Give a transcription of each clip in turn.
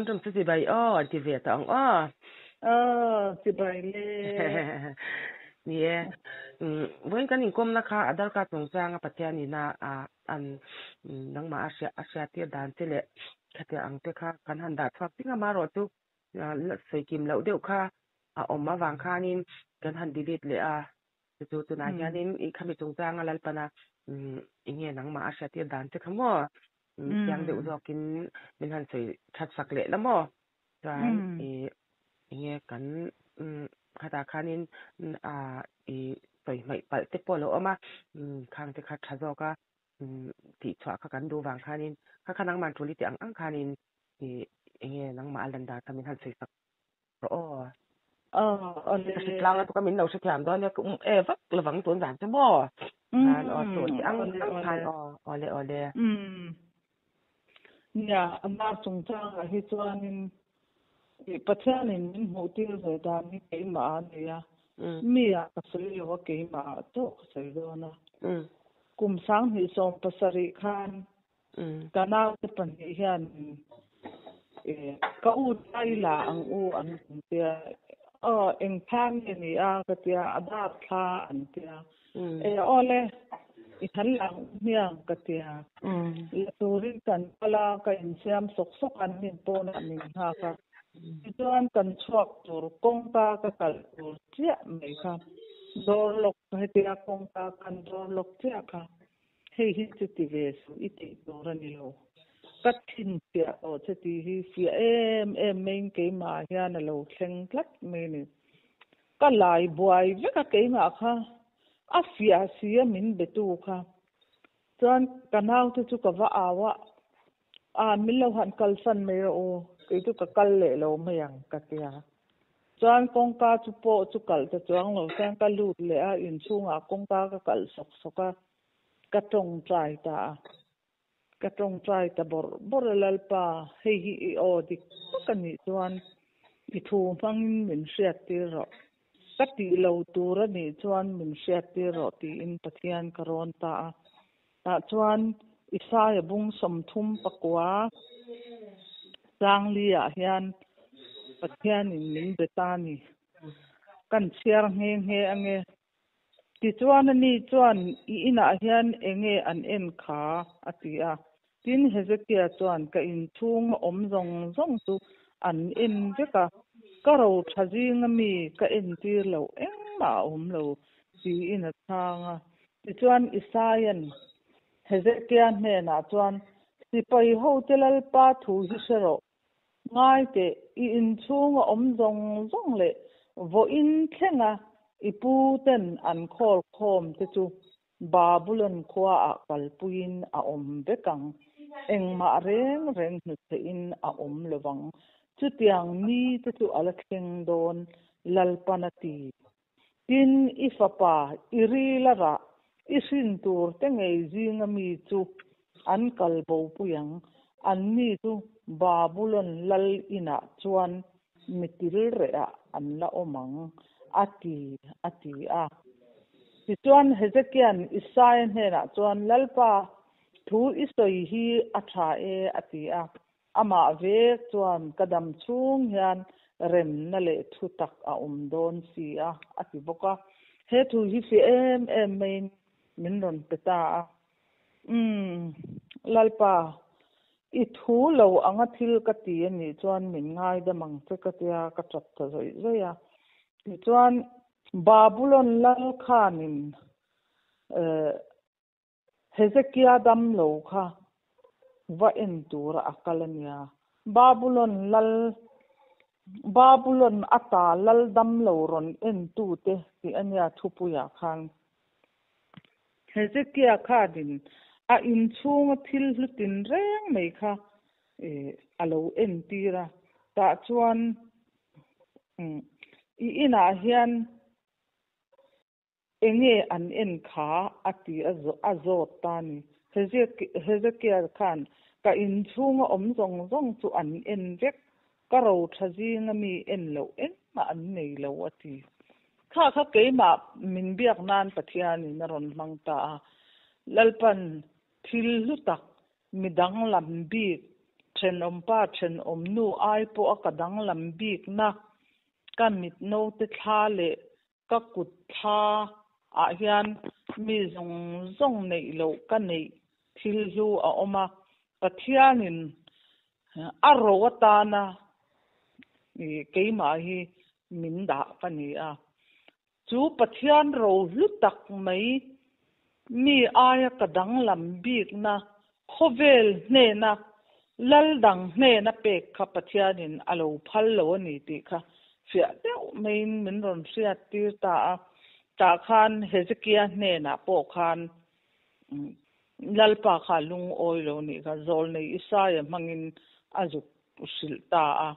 Tun tum chu chibai aw an ti ve tawh ang aw. Aw chibai le. Ni e. Vawiin kan inkawmna kha Aadhaar card chungchanga Pathian ina an nangmah a hriat tir dan che leh khatiang ang te kha kan han dah chhuak ding a, amaherawh chu sawi kim loh deuh kha a awm avang khanin kan han delete leh a. Chu chu tunah hianin i khami chungchanga Lalpana enge nangmah a hriat tir dan che kha maw? Chiang deuh zawkin min han sawi that sak leh la maw? Chuan i enge kan khatah khanin i sawi hmaih palh te pawh a lo awm a, khang te kha tha zawk a tih chhuah kha kan duh vang khanin kha kha nangmah tul i tih ang ang khanin i enge nangmah a lan dan kha min han sawi sak rawh aw. Aw Ka hre tlang a tuka min lo hrethiam dawn nia ka um e vak lovang tun zan chu maw? Khan aw chu ti ang ang khan aw awle awle. Nia a mar chungchangah hi chuanin Pathianin min hmuh tir ve dan hi keimah a ni a, mi ah ka sawi lo a keimah ah chauh ka sawi dawn a. Kum 2017 khan Ka naute pahnih hian ka u thla i la ang u an rawn tia, aw eng thla nge ni a ka tia, a dar thla an tia, e awle i han la ang u hmiang ka tia, la turin kan kal a, ka insiam sawk sawk a, an min pawnah min nghak a, tichuan kan chhuak tur kawngka ka kal tur chiah mai kha, dawr lawk hetia kawngka kan dawr lawk chiah kha. Hei hi chu ti ve suh i tih tur a ni lo. Ka thin fiah tawh che tih hi fiah em em maiin keimah hian a lo thleng tlat mai a ni. Ka lai buai vek a keimah kha a fiah si a min betu kha. Chuan ka naute chu ka va au a, a min lo han kalsan mai rawh u, kei chu ka kal leh lo mai ang ka ti a. Chuan kawngka chu pawh chu kalh ta chuang lo chuan ka lut leh a, inchhungah kawngka ka kalh sawk sawk a, ka tawngtai ta a. Ka tawngtai ta bawrh bawrh a, Lalpa, hei hi i aw dik tak a nih chuan i thu hmangin min hriattir rawh. Ka tih lo tur a nih chuan min hriattir rawh tiin Pathian ka rawn ta a. Tah chuan Isaia bung 39 Sangli-ah hian Pathianin min be ta a ni. Kan chhiar nghe nghe ange. Tichuan ani chuan i inah hian enge an en kha? a ti a. Tin, Hezekia chuan ka inchhung a awm zawng zawng chu an en vek a, ka ro tha zinga mi ka entir loh engmah a awm lo tiin a chhang a. Tichuan Isaia'n Hezekia hnenah chuan, Sipai hote Lalpa thu hi hre rawh. Ngai teh, i inchhunga awm zawng zawng leh vawiin thlenga i pu ten an khawl khawm te chu Babulon khuaah kalpuiin a awm vek ang. Engmah reng reng hnuchhehin a awm lo vang. Chutiang ni te chu a la thleng dawn, Lalpan a ti. Tin, i fapa, i ril a rah, i hrin tur te ngei zinga mi chu an kal bopui ang. Anni chu Babulon lal inah chuan mi til rehah an la awm ang, a ti, a ti a. Tichuan, Hezekia'n Isaia hnenah chuan, Lalpa, thu i sawi hi a tha e, a ti a. Amah vek chuan ka dam chhung hian remna leh thu tak a awm dawn si a, a ti bawk a. He thu hi fiah em em maiin min rawn pe ta a. Umm, Lalpa, i thu lo anga thil ka ti a nih chuan min ngaidam ang che ka tia ka tap ta zawih zawih a. Tichuan, Babulon lal khanin eh, Hezekia dam lo kha va en tura a kal a nia. Babulon lal, Babulon ata lal dam lo rawn en tute tih a nia thupuiah khan. Hezekia khanin a inchhunga thil hlu tinreng mai kha a lo entir a, tah chuan i inah hian Enge an en kha a ti a zawt ta ni. Hezekiel khan ka inchhunga awm zawng zawng chu an en vek, ka ro tha zinga mi en loh engmah an nei lo a ti. Kha kha keimah min biak nan Pathianin a rawn hmang ta a, Lalpan thil hlu tak, mi danglam bik, Thenawmpa thenawmnu ai pawh a ka danglam bikna, ka mit naute thla leh ka kut thla ah hian mi zawng zawng neih loh ka neih thil hlu a awm a, Pathianin a ro atana keimah hi min dah ka ni a. Chu Pathian ro hlu tak mai mi aia ka danglam bikna khawvel hnena lal dang hnena pek kha Pathianin a lo phal lo a ni tih kha fiah deuh maiin min rawn hriat tir ta a. Tah khan Hezekia hnenah pawh khan Lalpa kha a lungawi lo nih kha Zawlnei Isaia hmangin a zuk hrilh ta a.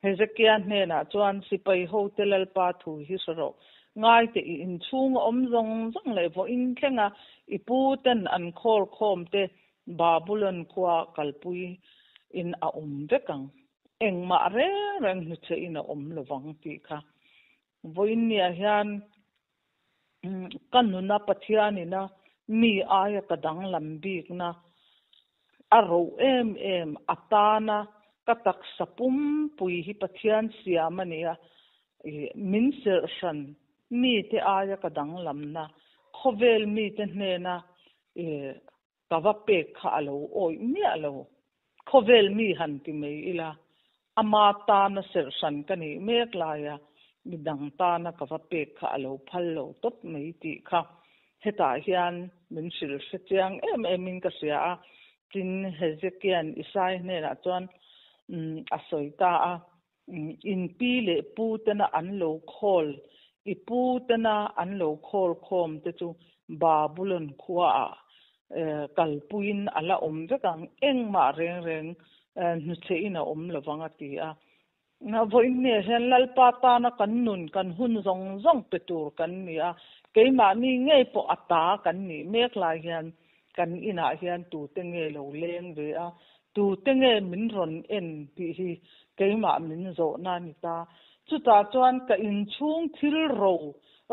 Hezekia hnenah chuan, Sipai hote Lalpa thu hi hre rawh. Ngaite i inchhung a awm zawng zawng leh vawiin thlenga i pu ten an khawl khawm te Babulon khua kalpui in a awm vek ang. Engmah reng reng hnuchhe in a awm lovang tih kha vawiin niah hian Ka nuna Pathianina mi aia ka danglam bikna a roh em em a tana ka taksa pumpui hi Pathian siam a ni a, min serh hran mite aia ka danglamna khawvel mite hnena Ka va pek kha a lo awih miah lo. Khawvel mi han ti mai ila, ama tana serh hran ka nih mek laia midang tana ka va pek kha a lo phal lo tawp mai tih kha hetah hian min hrilh hre chiang em emin ka hria a. Tin, Hezekia'n Isai hnenah chuan a sawi ta a, In pi leh pu tena an lo khawl, i pu tena an lo khawl khawm te chu Babulon khuaah kalpuiin a la awm vek ang, engmah reng reng hnuchhehin a awm lovang a ti a. Vawiin hian Lalpa tana kan nun, kan hun zawng zawng pe tur kan ni a, keimahni ngei pawh a ta kan nih mek lai hian kan inah hian tute nge lo leng ve a, tute nge min rawn en tih hi keimah min zawhna a ni ta. Chutah chuan ka inchhung thil ro,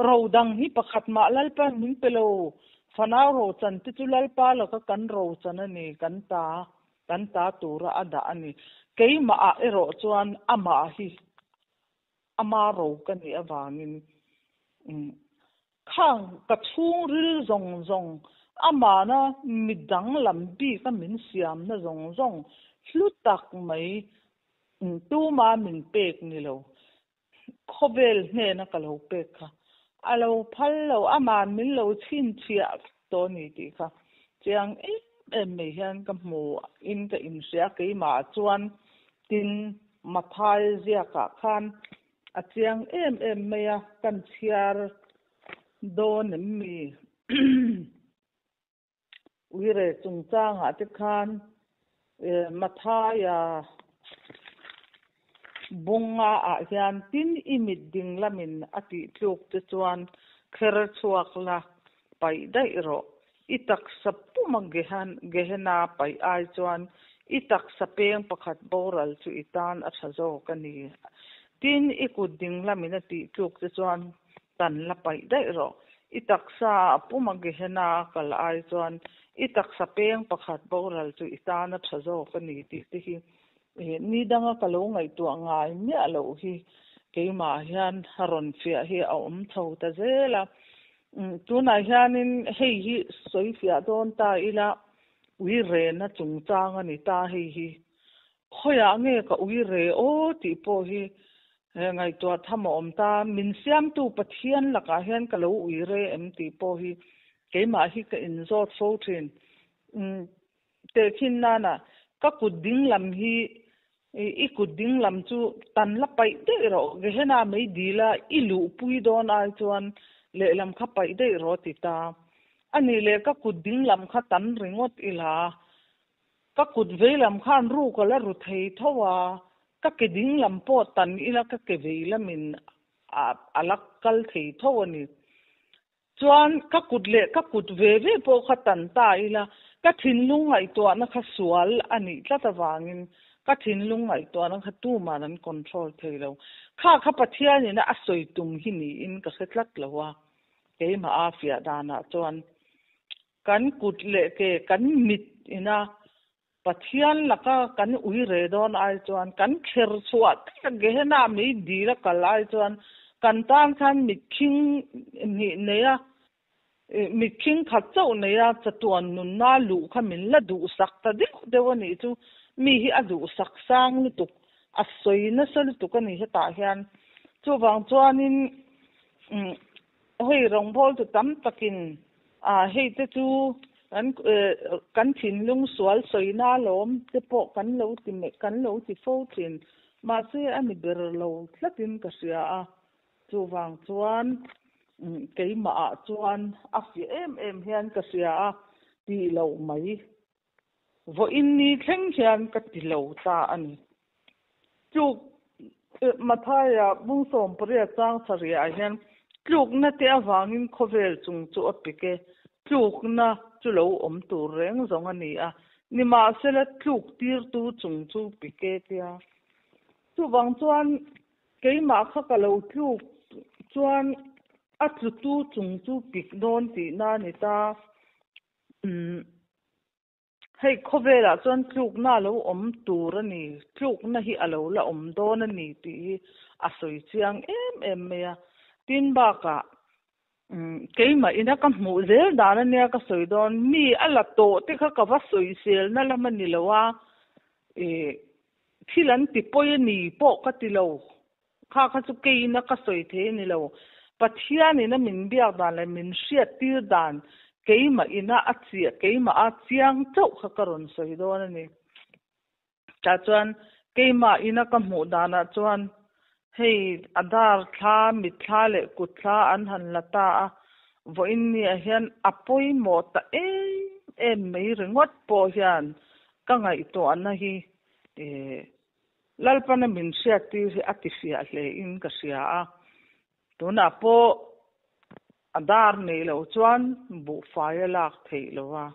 ro dang hi pakhat mah Lalpa'n min pe lo, fanau ro chan te chu Lalpa laka kan ro chan a ni, kan ta, kan ta tura a dah a ni. Keimahah erawh chuan amah hi ama ro ka nih avangin Khang ka chhungril zawng zawng, amana mi danglam bika min siamna zawng zawng hlu tak mai tuma min pek ni lo, khawvel hnena ka lo pek kha a lo phal lo, aman min lo chhinchhiah tawh a ni tih kha chiang em em mai hian ka hmu in ka inhria keimah chuan tin Mathai ziakah khan A chiang em em mai a, kan chhiar dawn em mi? Uire chungchangah te khan Mathaia bunga ah hian tin i mit ding lamin a tih tluk te chuan kher chhuak la paih daih rawh. I taksa puma Gehenna paih ai chuan i taksa peng pakhat boral chu i tan a tha zawk a ni. Tin, i kut ding lamin a tih tluk che chuan tan la paih daih rawh. I taksa a puma Gehenna a kal ai chuan i taksa peng pakhat boral chu i tan a tha zawk a ni tih te hi ni danga ka lo ngaihtuah ngai miah loh hi keimah hian a rawn fiah hi a awm chho ta zel a. Tunah hianin hei hi sawi fiah dawn ta ila, ui rena chungchang a ni ta hei hi. Khawiah nge ka ui re aw tih pawh hi ngaihtuah tham a awm ta. Min siamtu Pathian lakah hian ka lo ui re em tih pawh hi keimah hi ka inzawt fo thin. Tehkhin nana ka kut dinglam hi i kut dinglam chu tan la paih daih rawh, Gehenna mei dila i luhpui dawn ai chuan lehlam kha paih daih rawh ti ta. A nih leh ka kut dinglam kha tan ringawt ila, ka kut veilam khan ruk a la ru thei tho a, ka ke dinglam pawh tan ila ka ke veilamin a la kal thei tho a ni. Chuan ka kut leh ka kut ve ve pawh kha tan ta ila, ka thinlung ngaihtuahna kha sual a nih tlat avangin ka thinlung ngaihtuahna kha tuman an control thei lo. Kha kha Pathianina a sawi tum hi niin ka hre tlat lo a, keimah a fiah danah chuan kan kut leh ke kan mit ina. Pathian laka kan ui re dawn ai chuan kan kher chhuah tak Gehenna mei dil a kal ai chuan kan tan khan mitkhing hnih nei a, mitkhing khat chauh nei a chatuan nunna luh kha min la duhsak ta deuh deuh a nih chu. Mi hi a duhsak sang lutuk, a sawi nasa lutuk a ni hetah hian. Chuvang chuanin Hei rawngbawltu tam takin a hei te chu kan kan thinlung sual sawina lawm te pawh kan lo ti kan lo ti fo thin. Mahse a ni ber lo tlatin ka hria a, chuvang chuan keimah ah chuan a fiah em em hian ka hria a tih loh mai. Vawiin ni thleng hian ka ti lo ta a ni. Tluk Mathaia bung 18 chang sarihah hian tlukna te avangin khawvel chung chu a pik e, tlukna chu lo awm tur reng zawng a ni a, nimahsela tluk tirtu chung chu pik e tia. Chuvang chuan keimah kha ka lo tluk chuan a tlutu chung chu pik dawn tihna a ni ta. Umm hei khawvelah chuan tlukna a lo awm tur a ni, tlukna hi a lo la awm dawn a ni tih hi a sawi chiang em em mai a. Tin bakah umm keimah ina ka hmuh zel dan a nia ka sawi dawn, mi a la tawh te kha ka va sawiselna lam a ni lo a, ih thil an ti pawi a ni pawh ka ti lo. Kha kha chu keina ka sawi thei a ni lo. Pathianin a min biak dan leh min hriat tir dan keimah ina a chiah keimah a chiang chauh kha ka rawn sawi dawn a ni. Tah chuan keimah ina ka hmuh danah chuan hei a dar thla, mit thla leh kut thla an han la ta a, vawiin niah hian a pawimawh ta em em mai ringawt pawh hian ka ngaihtuahna hi Lalpana min hriattir hi a ti fiah hle in ka hria a, tunah pawh a dar neih loh chuan buhfai a lak theih lo a,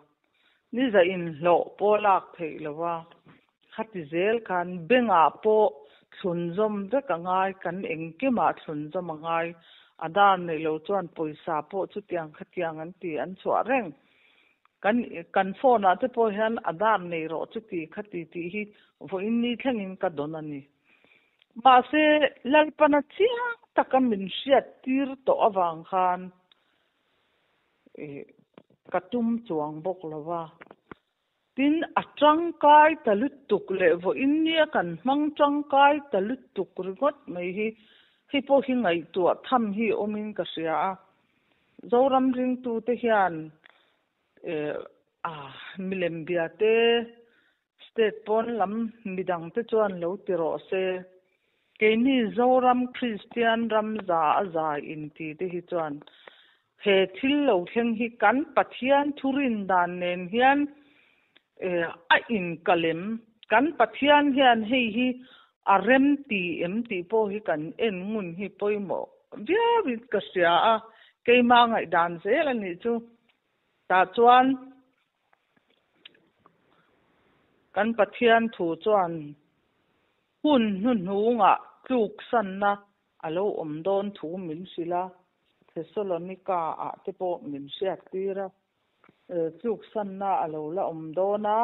ni za inhlawh pawh a lak theih lo a, khati zel khan bengah pawh thlunzawm vek a ngai, kan engkimah thlunzawm a ngai, a dar neih loh chuan pawisa pawh chutiang khatiang an ti an chhuah reng. Kan kan phone ah te pawh hian a dar nei rawh chuti khati tih hi vawiin ni thlengin ka dawn a ni. Mahse Lalpana chiang taka min hriat tir tawh avang khan ih ka tum chuang bawk lo va. Tin a tangkai ta lutuk leh vawiin nia kan hmang tangkai ta lutuk ringawt mai hi hei pawh hi ngaihtuah tham hi awmin ka hria a. Zoram ringtute hian milem bia te, state pawn lam midang te chuan lo ti rawh se. Keini Zoram Kristian ram za a za inti te hi chuan he thil lo thleng hi kan Pathian thurin dan nen hian a inkalem. Kan Pathian hian hei hi a rem ti em tih pawh hi kan en ngun hi pawimawh viauin ka hria a, keimah ngaihdan zel a nih chu. Tah chuan kan Pathian thu chuan hun hnuhnungah tluksanna a lo awm dawn thu min hrilh a, Thesalonika ah te pawh min hriattir a. Tluksanna a lo la awm dawn a,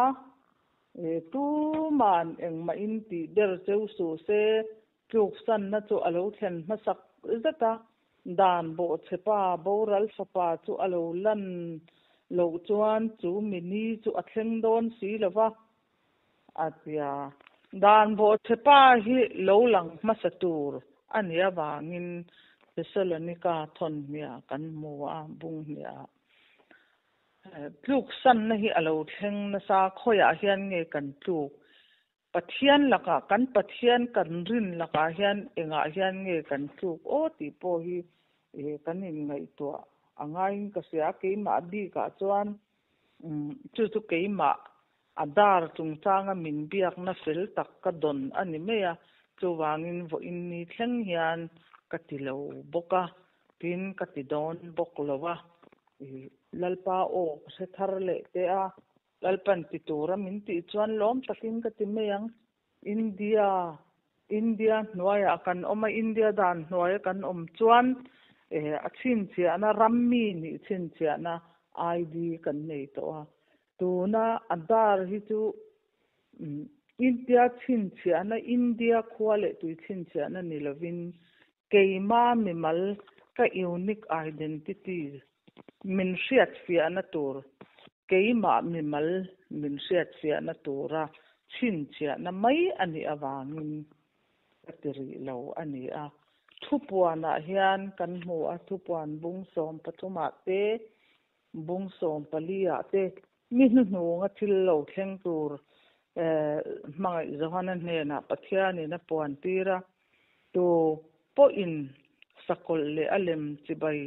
tuman engmahin tih ber cheu suh se, tluksanna chu a lo thlen hmasak zet a, dan bawhchhepa boral fapa chu a lo lan loh chuan chu mi ni chu a thleng dawn si lo va, a ti a. Dan bawhchhepa hi lo lang hmasa tur a nih avangin Thesalonika thawnhniah kan hmu a, bunghniah. Tluksanna hi a lo thleng nasa, khawiah hian nge kan tluk? Pathian lakah, kan Pathian kan rin lakah hian engah hian nge kan tluk aw tih pawh hi kan inngaihtuah a ngaiin ka hria a, keimah bikah chuan chu chu keimah a dar chungchanga min biakna fel tak ka dawn a ni mai a, chuvangin vawiin ni thleng hian ka ti lo bawk a. Tin, ka ti dawn bawk lo a, Lalpa aw ka hre thar leh teh a, Lalpan ti tura min tih chuan lawm takin ka ti mai ang. India, India hnuaiah kan awm a, India dan hnuaia kan awm chuan a chhinchhiahna, ram mi nih chhinchhiahna ID kan nei tawh a. Tuna Aadhaar hi chu. India chhinchhiahna, India khua leh tui chhinchhiahna ni lovin keima mimal ka unique identity min hriatfiahna tur, keimah mimal min hriatfiahna tura chhinchhiahna mai a nih avangin ka ti rih lo a ni a. Thupuanah hian kan hmu a, thupuan bung 13ah te, bung 14ah te mi hnuhnunga thil lo thleng tur hmangaih Johana hnenah Pathianin a puan tir a, tu pawhin sakawlh leh a lem chibai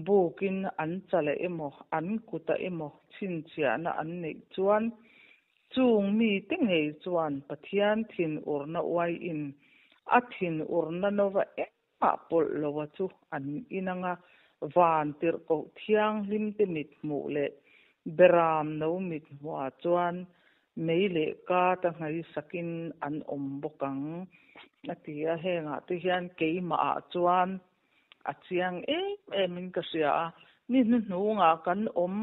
bukin an chaleh emaw, an kutah emaw chhinchhiahna an neih chuan chung mite ngei chuan Pathian thinurna uaiin a thinurna nova engmah pawlh loa chu an inang a, van tirhkoh thianghlimte mithmuh leh beram no mithmuhah chuan mei leh kata nghaisakin an awm bawk ang a ti a. Hengah te hian keimahah chuan a chiang em emin ka hria a, ni hnuhnungah kan awm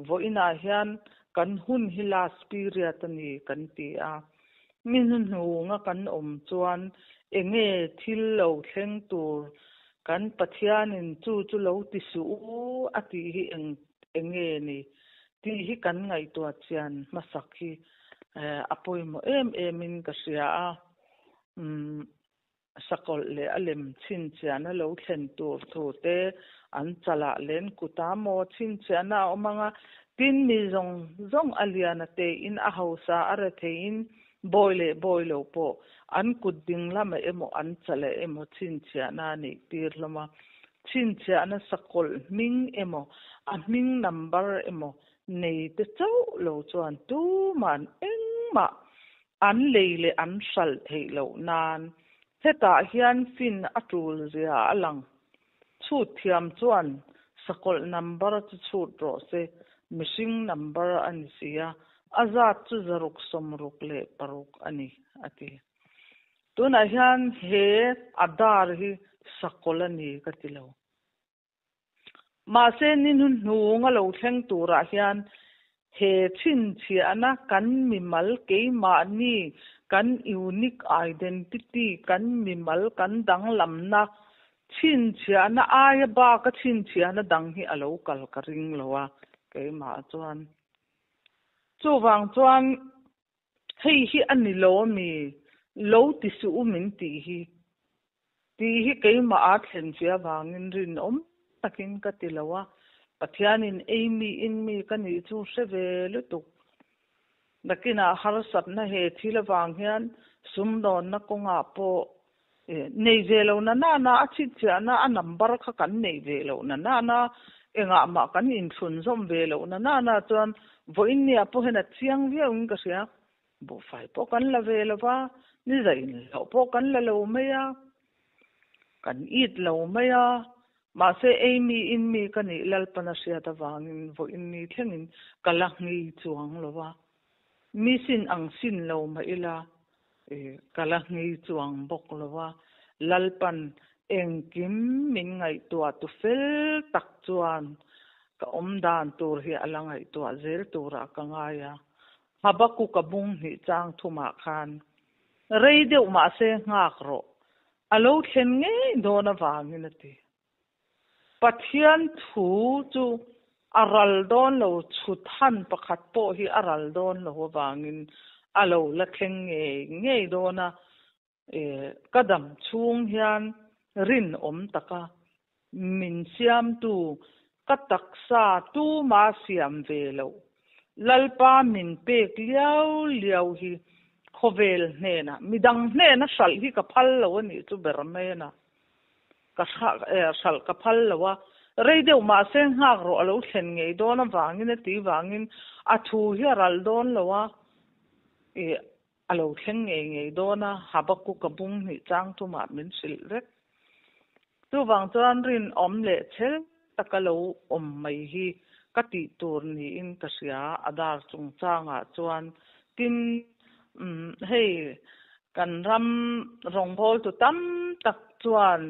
vawiinah hian kan hun hi last period a ni kan ti a, mi hnuhnunga kan awm chuan enge thil lo thleng tur kan Pathianin chu chu lo ti suh u a tih hi eng enge ni tih hi kan ngaihtuah chian hmasak hi a pawimawh em emin ka hria a. Umm. Sakawlh leh a lem chhinchhiahna lo thlen tur thu te an chalah len kut a maw chhinchhiahna a awm ang a, tin mi zawng zawng a lian a tein a hausa a retheiin bawi leh bawi lo pawh an kut ding lamah emaw an chalah emaw chhinchhiahna a neih tir hlawm a, chhinchhiahna sakawlh hming emaw a hming number emaw nei te chauh lo chuan tuman engmah An lei leh an hralh theih loh nan hetah hian fin a tul zia a lang. Chhut thiam chuan sakawlh number chu chhut rawh se, mihring number a ni si a, a zat chu 666 a ni, a ti. Tunah hian he Aadhaar hi sakawlh a ni ka ti lo. Mahse, ni hnuhnung a lo thleng turah hian he chhinchhiahna kan mimal keimahni, kan unique identity, kan mimal kan danglamna chhinchhiahna aia baka chhinchhiahna dang hi a lo kal ka ring lo a, keimah chuan. Chuvang chuan hei hi a ni lo ami, lo ti suh u min tih hi. Tih hi keimah a thlen che avangin rinawm takin ka ti lo a, Pathianin ei mi in mi ka nih chu hre ve lutuk. Nakinah harsatna he thil avang hian sumdawnna kawngah pawh nei ve lo na nana a chhinchhiahna a number kha kan neih ve loh na nana engah mah kan inthlunzawm ve loh na nana chuan vawiin nia pawh hian a chiang viauin ka hria. Buhfai pawh kan la ve lo va, ni zain hlauh pawh kan la lo mai a, kan it lo mai a, mahse ei mi in mi ka nih Lalpan a hriat avangin vawiin ni thlengin ka la nghi chuang lo va, mi sin ang sin lo mah ila ka la nghi chuang bawk lo va, Lalpan engkim min ngaihtuah tu fel tak chuan ka awm dan tur hi a la ngaihtuah zel turah ka ngai a. Habakkuk a bung hnih chang thumah khan, Rei deuh mahse nghak rawh, a lo thlen ngei dawn avangin a ti. Pathian thu chu a ral dawn lo, chhut han pakhat pawh hi a ral dawn lo avangin a lo la thleng ngei ngei dawn a, Ka dam chhung hian rinawm taka min siamtu ka taksa tuma siam ve loh Lalpa min pek liau liau hi khawvel hnenah midang hnena hralh hi ka phal lo a nih chu ber mai a na. Ka hralh ka phal lo a, rei deuh mahse nghak rawh a lo thlen ngei dawn avangin a ti vangin a thu hi a ral dawn lo a. A lo thleng ngei ngei dawn a, Habakkuk a bung hnih chang thumah min hrilh vek. Chuvang chuan rinawm leh chhel taka lo awm mai hi ka tih tur niin ka hria a dar chungchangah chuan. Tin, umm hei kan ram rawngbawltu tam tak chuan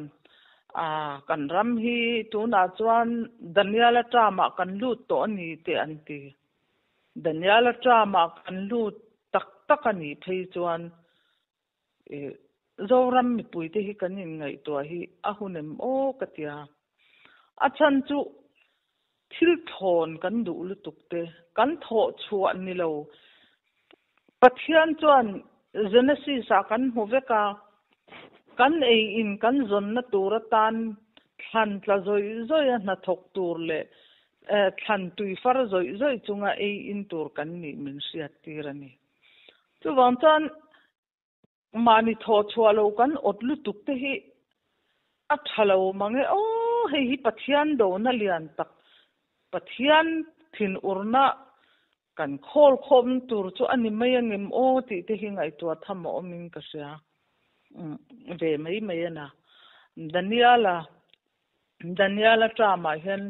ah kan ram hi tunah chuan Daniela term-ah kan lut tawh a ni tih an ti. Daniela term-ah kan lut tak tak. tak a nih phei chuan Zoram mipuite hi kan inngaihtuah hi a hun em aw ka tia. A chhan chu thil thawn kan duh lutuk te, kan thawh chhuah ni lo. Pathian chuan Genesis ah kan hmu vek a, kan ei in kan zawnna tur atan thlan tla zawih zawih a hnathawk tur leh thlan tui far zawih zawih chunga ei in tur kan nih min hriat tir a ni. Chuvang chuan mahni thawh chhuah lo kan awt lutuk te hi a tha lo mang e aw, hei hi Pathian dona lian tak, Pathian thinurna kan khawl khawm tur chu a ni mai angem aw tih te hi ngaihtuah tham a awmin ka hria ve mai mai a na. Daniela Daniela term-ah hian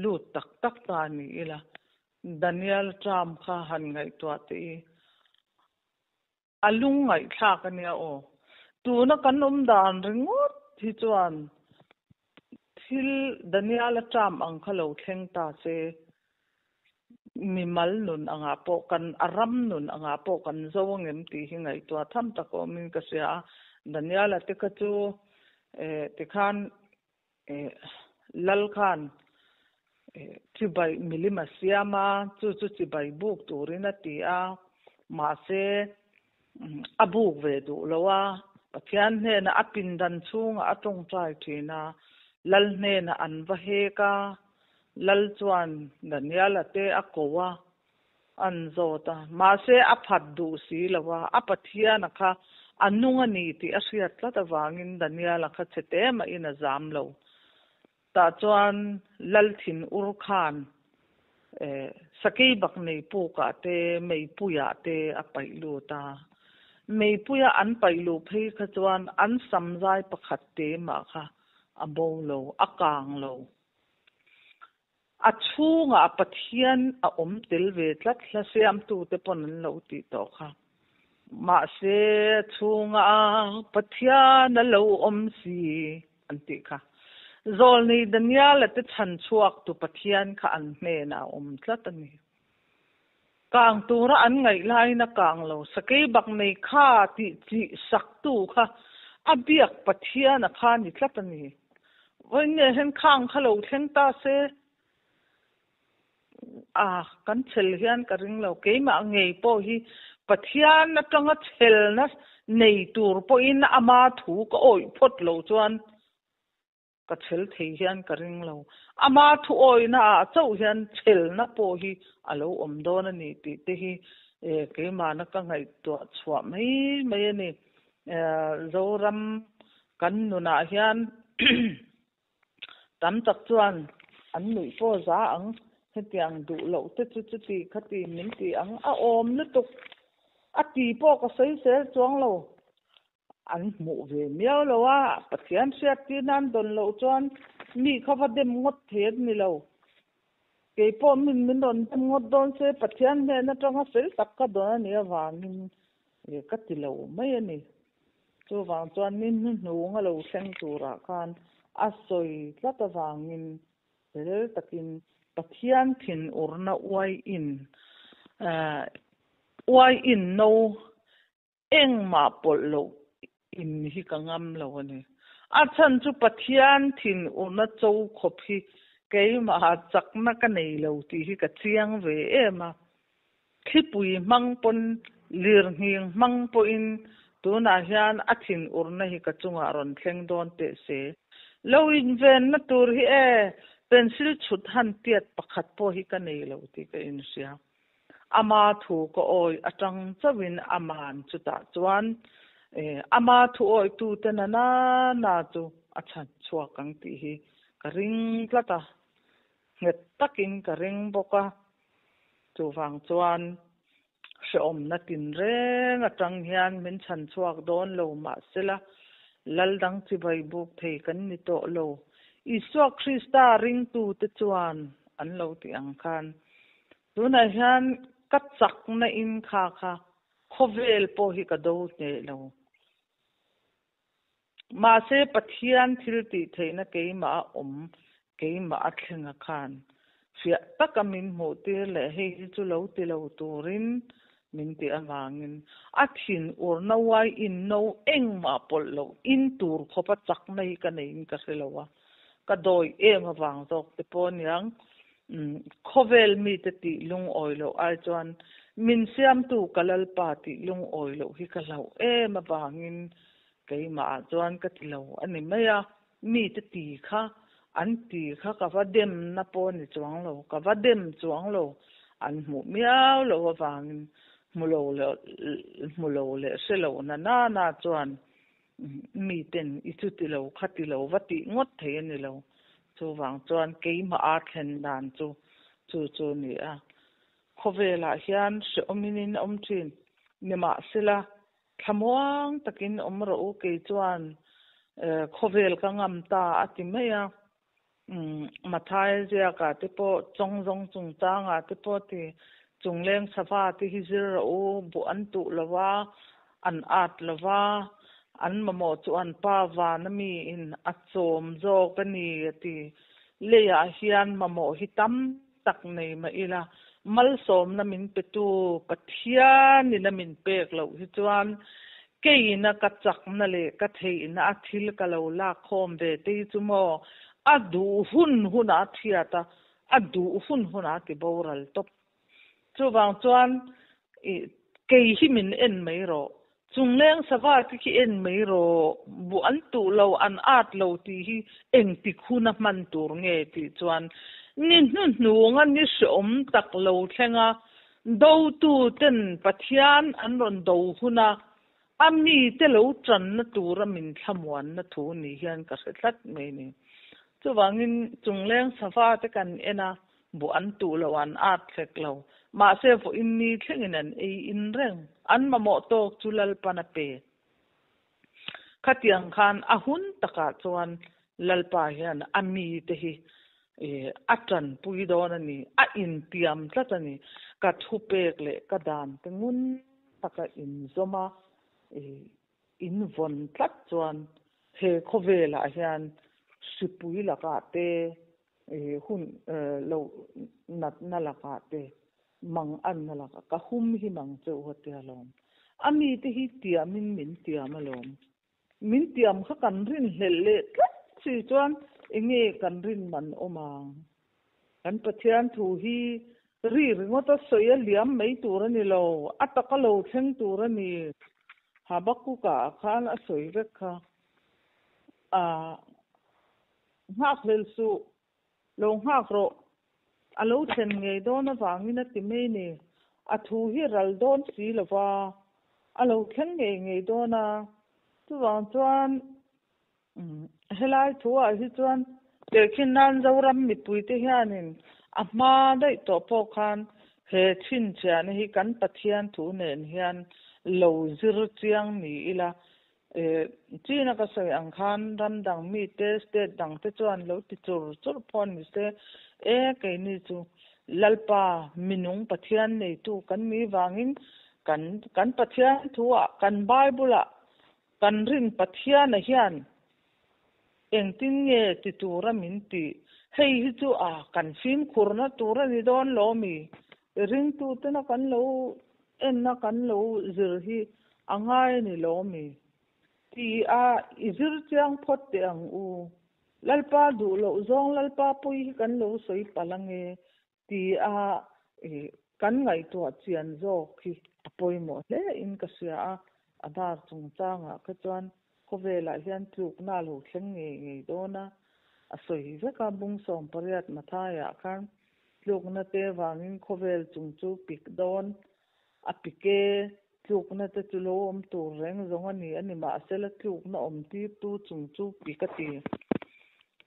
lut tak tak ta a ni ila, Daniel term kha han ngaihtuah teh i. A lungngaihthlak a nia aw. Tuna kan awm dan ringawt hi chuan thil Daniela term ang kha lo thleng ta se, mimal nun angah pawh kan, a ram nun angah pawh kan zo angem tih hi ngaihtuah tham tak a awmin ka hria a. Daniela te kha chu eh tikhan eh lal khan eh chibai milim a siam a, chu chu chibai buk turin a ti a, mahse a buk ve duh lo a, Pathian hnenah a pindan chhungah a tawngtai thin a, lal hnenah an va hek a, lal chuan Daniela te a ko a, an zawt a, mahse a phat duh si lo a, a Pathiana kha a nung a ni tih a hriat tlat avangin Daniela kha chhe te mahin a zam lo. Tah chuan lal thin ur khan sakei bak nei pukah te, meipuiah te a paih lut a. Meipuia an paih luh phei kha chuan an samzai pakhat te mah kha a bo lo, a kang lo. A chhungah Pathian a awm tel ve tlat hla siamtute pawn an lo tih tawh kha. Mahse a chhungah Pathian a lo awm si an tih kha. Zawlnei Daniela te chhan chhuak tu Pathian kha an hnenah a awm tlat a ni. Kang tura an ngaih laiin a kang lo. Sakei bak nei kha tih chih sak tu kha a biak Pathian a kha ni tlat a ni. Vawiin nge hian khang kha lo thleng ta se a kan chhel hian ka ring lo. Keimah ngei pawh hi Pathian atanga chhelna nei tur pawhin ama thu ka awih phawt lo chuan Ka chhel thei hian ka ring lo. Ama thuawihna ah chauh hian chhelna pawh hi a lo awm dawn a ni tih te hi keimahna ka ngaihtuah chhuah mai mai a ni. Zoram kan nunah hian tam tak chuan an nuih pawh za ang, hetiang duh loh te chu chuti khati min ti ang a awm lutuk a ti pawh ka sawi sel chuang lo. An hmuh ve miau lo a, Pathian hriat tir nan dawn loh chuan mi kha va dem ngawt thei an ni lo. Kei pawh min min rawn dem ngawt dawn se Pathian hnen atanga fel tak ka dawn a nih avangin ka ti lo mai a ni. Chuvang chuan ni hnuhnung a lo thleng turah khan a sawi tlat avangin fel takin Pathian thinurna uaiin uaiin no Engmah pawlh loh in hi ka ngam lo a ni. A chhan chu Pathian thin urna cho khawp hi keimaha chakna ka nei lo tih hi ka chiang ve em a. Thlipui hmang pawn, lirnghing hmang pawhin tunah hian a thin urna hi ka chungah rawn thleng dawn teh se. Lo invenna tur hi e, pencil chhut han tiat pakhat pawh hi ka nei lo tih ka inhria. Ama thu ka awi atang chauhin aman chutah chuan ama thu awihtute na na na chu a chhan chhuak ang tih hi ka ring tlat a, nghet takin ka ring bawk a. Chuvang chuan hrehawmna tinreng atang hian min chhan chhuak dawn lo mahsela Laldang chibai buk thei kan ni tawh lo. Isua Krista ringtute chuan an lo tih ang khan Tunah hian ka chakna in kha kha khawvel pawh hi ka do hneh lo. Mahse Pathian thil tih theihna keimah a awm, keimah a thleng a khan fiah taka min hmuh tir leh hei hi chu lo ti lo turin min tih avangin a thin urna uai in no engmah pawlh loh in tur khawpa chakna hi ka neiin ka hre lo a, ka dawi em avang zawk te pawh aniang khawvel mite tih lungawi loh ai chuan min siamtu ka Lalpa tih lungawi loh hi ka hlauh em avangin keimah ah chuan ka ti lo a ni mai a, mite ti kha an ti kha ka va demna pawh a ni chuang lo, ka va dem chuang lo, an hmuh miau loh avangin hmu lo leh hmu lo leh hre lo na nana chuan miten i chuti lo kha ti lo va tih ngawt thei a ni lo. Chuvang chuan keimah a thlen dan chu chu chu a ni a. Khawvelah hian hrehawmin in awm thin. Nimahsela Thlamuang takin awm rawh u, kei chuan khawvel ka ngam ta a ti mai a. Mathaia ziakah te pawh chawngzawng chungchangah te pawh ti chungleng sava te hi zir rawh u, buh an tuh lo va, an at lo va, an mamawh chu an pa vana miin a chawm zawk a ni a ti. Leiah hian mamawh hi tam tak nei mah ila, malsawmna min petu Pathianin a min pek loh hi chuan keina ka chakna leh ka theihna a thil ka lo lak khawm ve te hi chu maw a duh hun hunah a thiat a, a duh hun hunah a ti boral tawp. Chuvang chuan i kei hi min en mai rawh, Chungleng sava te khi en mai rawh, buh an tuh lo, an at lo tih hi engtik huna hman tur nge tih chuan ni hnuhnunga ni hreawm tak lo thlenga dotu ten Pathian an rawn do huna a mite lo tanna tura min thlamuanna thu ni hian ka hre tlat mai ni. Chuvangin chungleng sava te kan en a, Buh an tuh lo, an at hlek lo. Mahse vawiin ni thlengin an ei in reng. An mamawh tawk chu Lalpan a pe. Khatiang khan a hun takah chuan Lalpa hian a mite hi a tanpui dawn a ni, a intiam tlat a ni. Ka thupek leh ka dan te ngun taka inzawm a, in vawn tlat chuan he khawvelah hian hripui lakah te, hun lo natna lakah te, mang anna lakah ka hum hi mang cheuh haw tia lawm. A mite hi tiamin min tiam alawm. Min tiam kha kan rinhlelh leh tlat si chuan enge kan rin man awm ang? Kan Pathian thu hi ri ringawt a sawi a liam mai tur a ni lo, a taka lo thleng tur a ni. Habakkuk-ah khan a sawi vek kha. A nghakhlel suh, lo nghak rawh, a lo thlen ngei dawn avangin a ti mai ni. A thu hi ral dawn si lo va, a lo thleng ngei ngei dawn a. Chuvang chuan Helai thuah hi chuan tehkhin nan Zoram mipuite hianin a hma daih tawh pawh khan he chhinchhiahna hi kan Pathian thu nen hian lo zir chiang ni ila. China ka sawi ang khan ram dang mite, state dangte chuan lo ti chur chur pawh ni se, e keini chu Lalpa minung Pathian neitu kan nih vangin kan kan Pathian thuah kan Bible-ah Kan rin Pathiana hian engtin nge ti tura min tih? Hei hi chu a kan fimkhurna tur a ni dawn lo mi? Ringtutena kan lo enna kan lo zir hi a ngai a ni lo mi? Ti a i zir chiang phawt teh ang u. Lalpa duh loh zawng Lalpa pui hi kan lo sawi palh ange Ti a kan ngaihtuah chian zawk hi a pawimawh hle in ka hria a, Adhaar chungchangah kha chuan khawvelah hian tlukna a lo thleng ngei ngei dawn a, a sawi vek a, bung 18 Mathaiah khan tlukna te vangin khawvel chung chu pik dawn a pik e, tlukna te chu lo awm tur reng zawng a ni a ni mahsela tlukna awm tirtu chung chu pik a ti.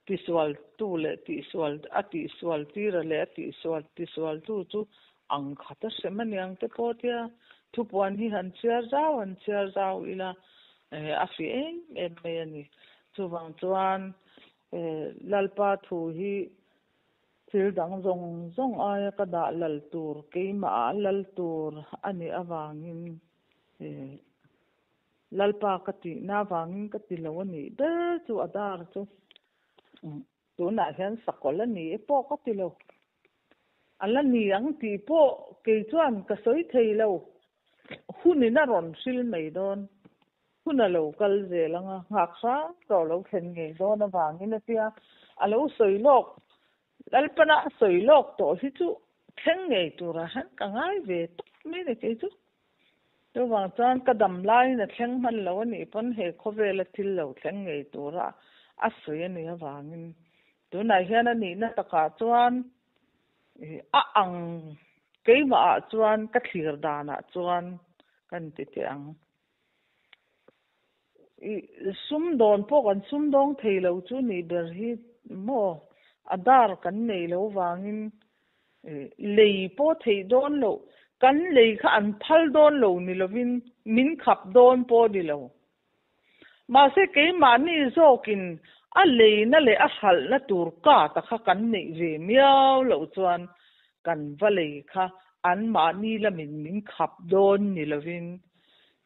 Tisualtu leh tihsual a tihsual tira leh a tihsual tisualtu chu ang khat a hrem aniang te pawh tia thupuan hi han chhiar zau han chhiar zau ila a fi em em mai a ni. Chuvang chuan Lalpa thu hi Thil dang zawng zawng aia ka dah lal tur, keimah ah lal tur a nih avangin Lalpa ka tihna avangin ka ti lo a nih ber chu a dar chu tunah hian sakawlh a ni e pawh ka ti lo. A la ni ang tih pawh kei chuan ka sawi thei lo. Hunin a rawn hril mai dawn. Hun a lo kal zel ang a, nghak hrang tawh lo thlen ngei dawn avangin a tia. A lo sawi lawk, Lalpana a sawi lawk tawh hi chu thleng ngei turah hian ka ngai ve tawp mai ni kei chu. Chuvang chuan ka dam laiin a thleng hman lo a nih pawn he khawvela thil lo thleng ngei tura a sawi a nih avangin tunah hian a nihna takah chuan a ang keimahah chuan ka thlir danah chuan ka ni ti teh ang. I sumdawn pawh kan sumdawng thei lo chu nih ber hi maw a dar kan nei lo vangin lei pawh theih dawn loh, kan lei kha an phal dawn lo ni lovin min khap dawn pawh ni lo. Mahse keimahni zawkin a leina leh a hralhna tur kata kha kan neih ve miau loh chuan kan va lei kha anmahni lamin min khap dawn ni lovin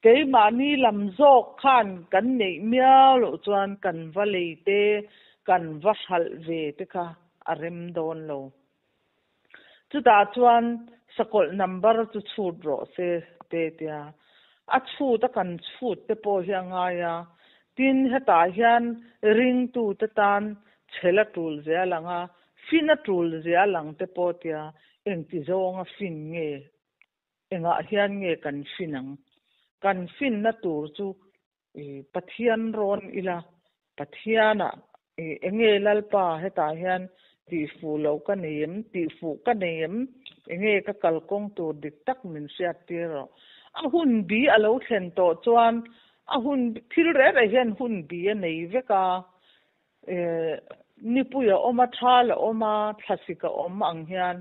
Keimahni lam zawk khan kan neih miau loh chuan kan va lei te, kan va hralh ve te kha a rem dawn lo. Chutah chuan sakawlh number chu chhut rawh se te tia a chhut a kan chhut te pawh hi a ngai a, tin hetah hian ringtute tan chhel a tul zia lang a, fin a tul zia lang te pawh tia engti zawnga fin nge Engah hian nge kan fin ang? Kan finna tur chu Pathian rawn ila, Pathianah enge Lalpa hetah hian tihfuh loh ka nei em, tihfuh ka nei em, enge ka kalkawng tur dik tak min hriat tir rawh. A hun bi a lo thlen tawh chuan a hun thil reh reh hian hun bi a nei vek a, Nipui a awm a, thal a awm a, thlasik a awm ang hian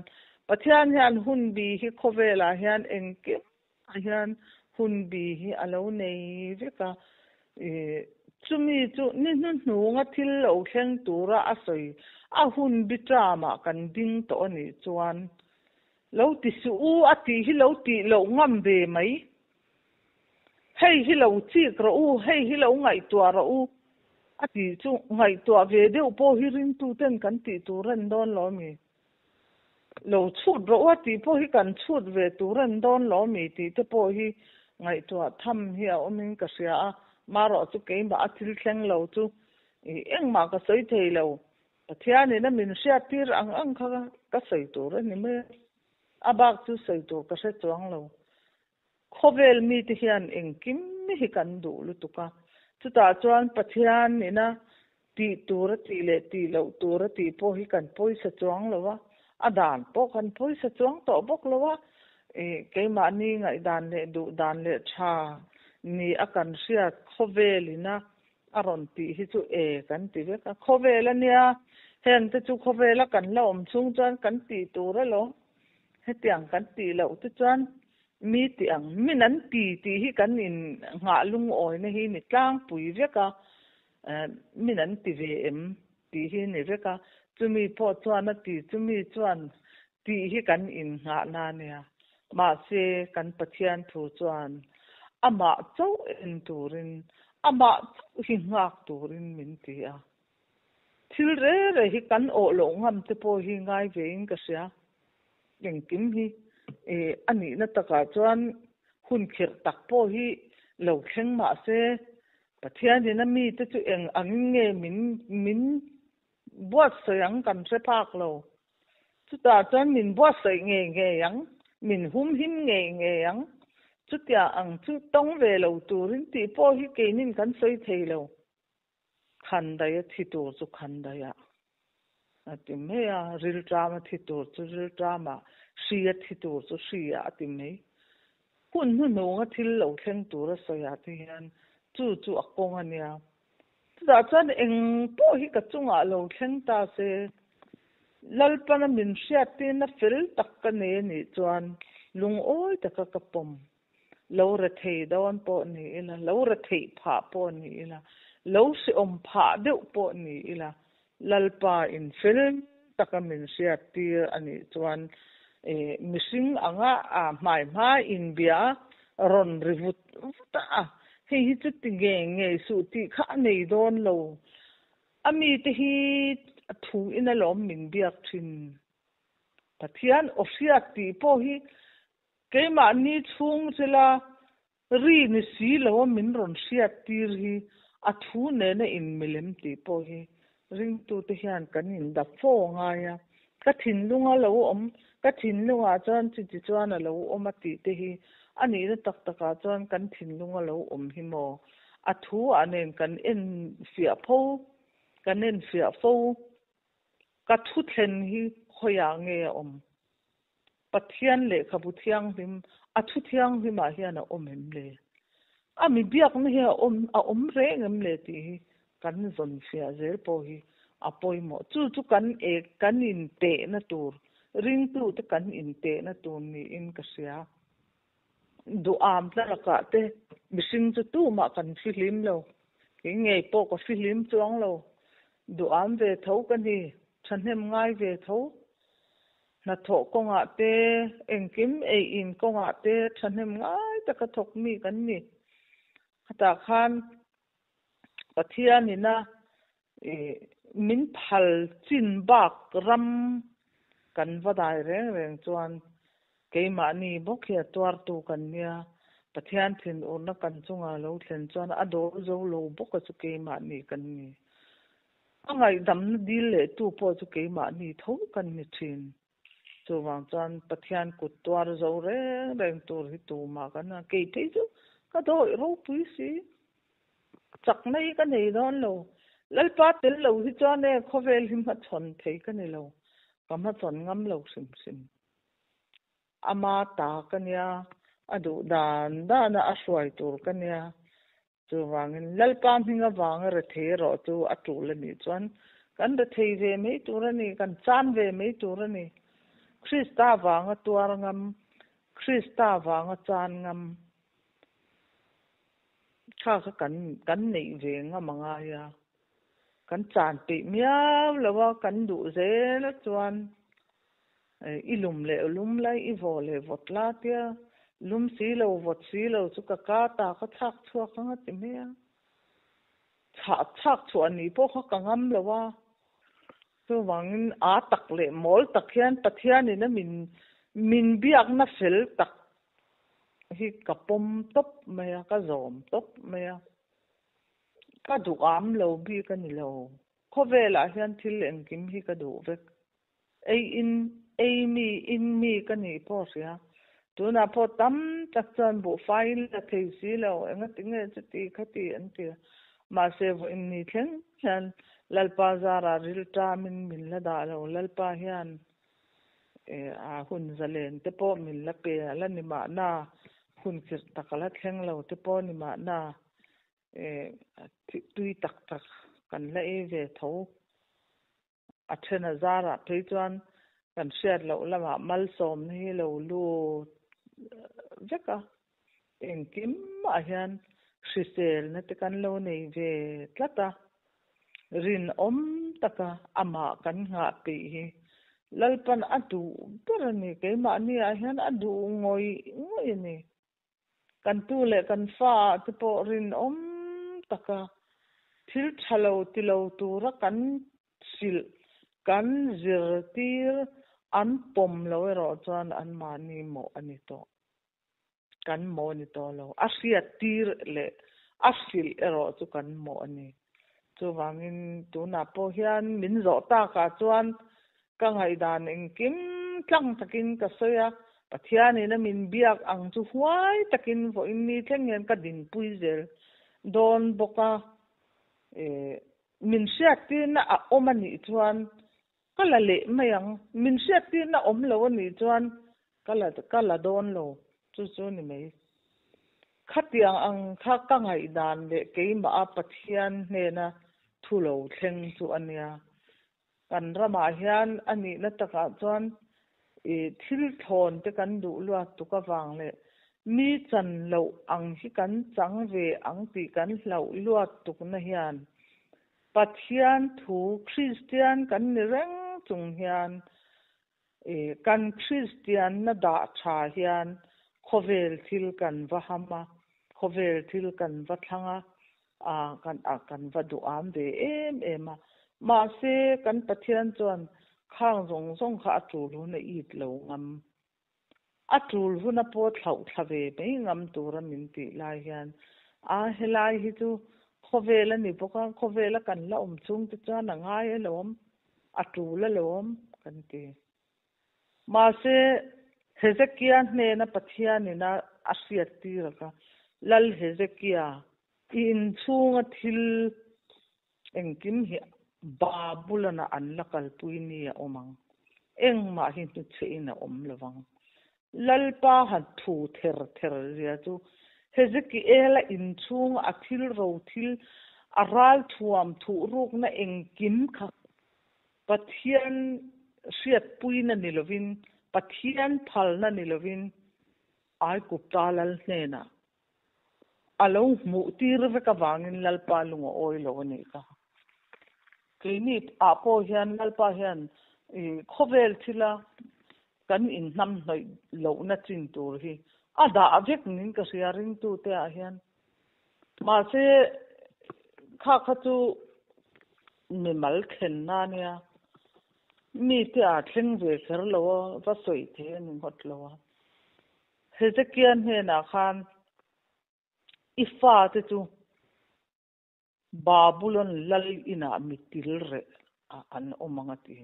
Pathian hian hun bi hi khawvelah hian engkim ah hian hun bi hi a lo nei vek a. Chumi chu ni hnuhnunga thil lo thleng tura a sawi a hun bi term-ah kan ding tawh a nih chuan lo ti suh u a tih hi lo tih loh ngam ve mai. Hei hi lo chik rawh u, hei hi lo ngaihtuah rawh u a tih chu ngaihtuah ve deuh pawh hi ringtuten kan tih tur a ni dawn lo mi? Lo chhut rawh u a tih pawh hi kan chhut ve tur a ni dawn lo mi tih te pawh hi ngaihtuah tham hi a awmin ka hria a, marawh chu keimah a thil thleng lo chu engmah ka sawi thei lo, Pathianin a min hriattir ang ang kha ka sawi tur a ni mai a, a bak chu sawi tur ka hre chuang lo. Khawvel mite hian engkim hi kan duh lutuk a, chutah chuan Pathian ina tih tur a tih leh tih loh tur a tih pawh hi kan pawisa chuang lo a, a dan pawh kan pawisa chuang tawh bawk lo a, ih keimahni ngaihdan leh duh dan leh tha ni a kan hriat khawvel ina a rawn tih hi chu e kan ti vek a, khawvel a nia, heng te chu khawvela kan la awm chhung chuan kan tih tur alawm, hetiang kan tih loh te chuan Mi tih ang, min an ti tih hi kan in nghah lungawina hi ni tlangpui vek a, min an ti ve em tih hi ni vek a, chumi pawh chuan a ti, chumi chuan tih hi kan in nghah na nia. Mahse, kan Pathian thu chuan amah chauh en turin, amah chauh hi nghak turin min ti a. Thil reh reh hi kan awh loh ngam te pawh hi ngai vein ka hria. Engkim hi a nihna takah chuan hun khirh tak pawh hi lo thleng mah se, Pathianin a mite chu eng angin nge min min buatsawi ang kan hre phak lo. Chutah chuan min buatsawi ngei ngei ang, min humhim ngei ngei ang. Chutiang ang chu tawng ve lo turin tih pawh hi keinin kan sawi thei lo. Khandai a thi tur chu khandaiah a ti mai a, rilṭam a thi tur chu rilṭamah, hri a thi tur chu hriah a ti mai. Hun hnuhnunga thil lo thleng tur a sawiah te hian chu chu a kawng a nia. Chutah chuan eng pawh hi ka chungah lo thleng ta se, Lalpana min hriattirna fel tak ka nei a nih chuan lungawi taka ka pawm. Lo rethei dawn pawh ni ila, lo retheih phah pawh ni ila, lo hreawm phah deuh pawh ni ila, Lalpa in fel taka min hriat tir a nih chuan mihring anga hmai hma inbia rawn ri vut vut a, hei hi chu ti ngei ngei suh tih kha a nei dawn lo. A mite hi a thu in alawm min biak thin. Pathian aw hriat tih pawh hi Keimahni chhung zila Ri ni si lo a min rawn hriat tir hi a thu nena inmilem tih pawh hi ringtute hian kan indap fo a ngai a. Ka thinlunga lo awm, ka thinlungah chuan chuti chuan a lo awm a tih te hi a nihna tak takah chuan kan thinlunga lo awm hi maw? A thu ah nen kan en fiah fo, kan en fiah fo. Ka thu thlen hi khawiah nge a awm? Pathian lehkhabu thianghlim, a thu thianghlimah hian a awm em le? A mi biakna hi a awm a awm reng em le tih hi kan zawn fiah zel pawh hi a pawimawh. Chu chu kan ek kan intehna tur, ringtute kan intehna tur niin ka hria. Duham tlalakah te mihring chu tumah kan fihlim lo. Kei ngei pawh ka fihlim chuang lo. Duham ve tho ka ni, thahnem ngai ve tho. Hnathawh kawngah te, engkim ei in kawngah te thahnem ngai taka thawk mi kan ni. Khatah khan Pathianina min phal chin bak ram kan va dai reng reng chuan keimahni bawk hi a tuartu kan nia. Pathian thinurna kan chunga lo thlen chuan a dawl zo lo bawka chu keimahni kan ni. A ngaihdamna dil leh tu pawh chu keimahni tho kan ni thin. Chuvang chuan Pathian kut tuar zo reng reng tur hi tumah kan a, kei phei chu ka dawih ropui si. Chakna hi ka nei dawn lo. Lalpa tel lo hi chuan e khawvel hi hmachhawn thei ka ni lo. Ka hmachhawn ngam lo hrim hrim. Ama ta ka nia, a duh dan dana a hruai tur ka nia. Chuvangin Lalpa hming avanga rethei erawh chu a tul a nih chuan kan rethei ve mai tur a ni, kan chan ve mai tur a ni. Krista avanga tuar ngam, Krista avanga chan ngam kha kha kan kan neih ve ngam a ngai a. Kan chan peih miau lo a, kan duh zel chuan I lum leh lum lai, i vaw leh vawt la tia lum si lo vawt si lo chu ka ka ta ka chhak chhuak ang a ti mai a. Chhah chhak chhuah ni pawh kha ka ngam lo a. Chuvangin a tak leh mawl tak hian Pathianin a min min biakna fel tak hi ka pawm tawp mai a, ka zawm tawp mai a. Ka duham lo bik a ni lo. Khawvelah hian thil engkim hi ka duh vek. Ei in, ei mi, in mi ka nih pawh hria. Tunah pawh tam tak chuan buhfai in la thei si lo, engati nge chuti khati an ti a. Mahse vawiin ni thleng hian Lalpa zarah rilṭamin min la dah lo, Lalpa hian a hun zalen te pawh min la pe a la ni mahna, hun khirh tak a la thleng lo te pawh a ni mahna, tui tak tak kan la ei ve tho. A then a zarah phei chuan kan hriat loh lamah malsawmna hi lo lut vek a, engkimah hian hriselna te kan lo nei ve tlat a, rinawm taka amah kan nghah peih hi Lalpan a duh ber a ni, keimahni ah hian a duh ngawih ngawih a ni. Kan tu leh kan fa ah te pawh rinawm taka thil tha lo ti lo tura kan hrilh, kan zirtir an pawm lo erawh chuan anmahni mawh a ni tawh. Kan mawh a ni tawh lo. A hriattir leh a hrilh erawh chu kan mawh a ni. Chuvangin tunah pawh hian min zawh takah chuan ka ngaihdan engkim tlang takin ka sawi a, Pathianin a min biak ang chu huai takin vawiin ni thleng hian ka dinpui zel dawn bawk a, min hriattirna a awm a nih chuan ka la leh mai ang, min hriattirna awm lo a nih chuan ka la ka la dawn lo, chu chu ni mai. Khatiang ang kha ka ngaihdan leh keimah a Pathian hnena thu lo thleng chu a nia. Kan ramah hian a nihna takah chuan i thil thlawn te kan duh luat tuk avang leh mi chan loh ang hi kan chang ve ang tih kan hlauh luat tukna hian Pathian thu Kristian kan ni reng chung hian Kan Kristianna dah tha hian khawvel thil kan va ham a, khawvel thil kan va thlang a, kan kan va duham ve em em a. Mahse, kan Pathian chuan khang zawng zawng kha a tul hun a it lo ngam. A tul huna pawh thlauh thla ve mai ngam tura min tih lai hian a helai hi chu khawvel a ni bawk a, khawvela kan la awm chhung te chuan a ngai alawm, a tul alawm kan ti. Mahse, Hezekia hnena Pathianin a a hriattir a kha, Lal Hezekia, i inchhunga thil engkim hi Babulon-a an la kalpui ni a awm ang, engmah hi hnuchhehin a awm lo vang. Lalpa han thu ther ther zia chu Hezekiela inchhunga a thil ro thil, a ralthuam thuhrukna engkim kha Pathian hriatpuina ni lovin, Pathian phalna ni lovin Aigupta lal hnenah a lo hmuh tir vek avangin Lalpa lung a awi lo a nih kha. Keini ah pawh hian Lalpa hian khawvel thila kan inhnamhnawih lohna chin tur hi a dah vek nin ka hria ringtute ah hian. Mahse, kha kha chu mimal thlenna a nia, mite a thleng ve kher lo a, va sawi thei a ni ngawt lo a. Hezekia hnenah khan i fate chu Babulon lal inah mitil reh ah an awm ang a ti.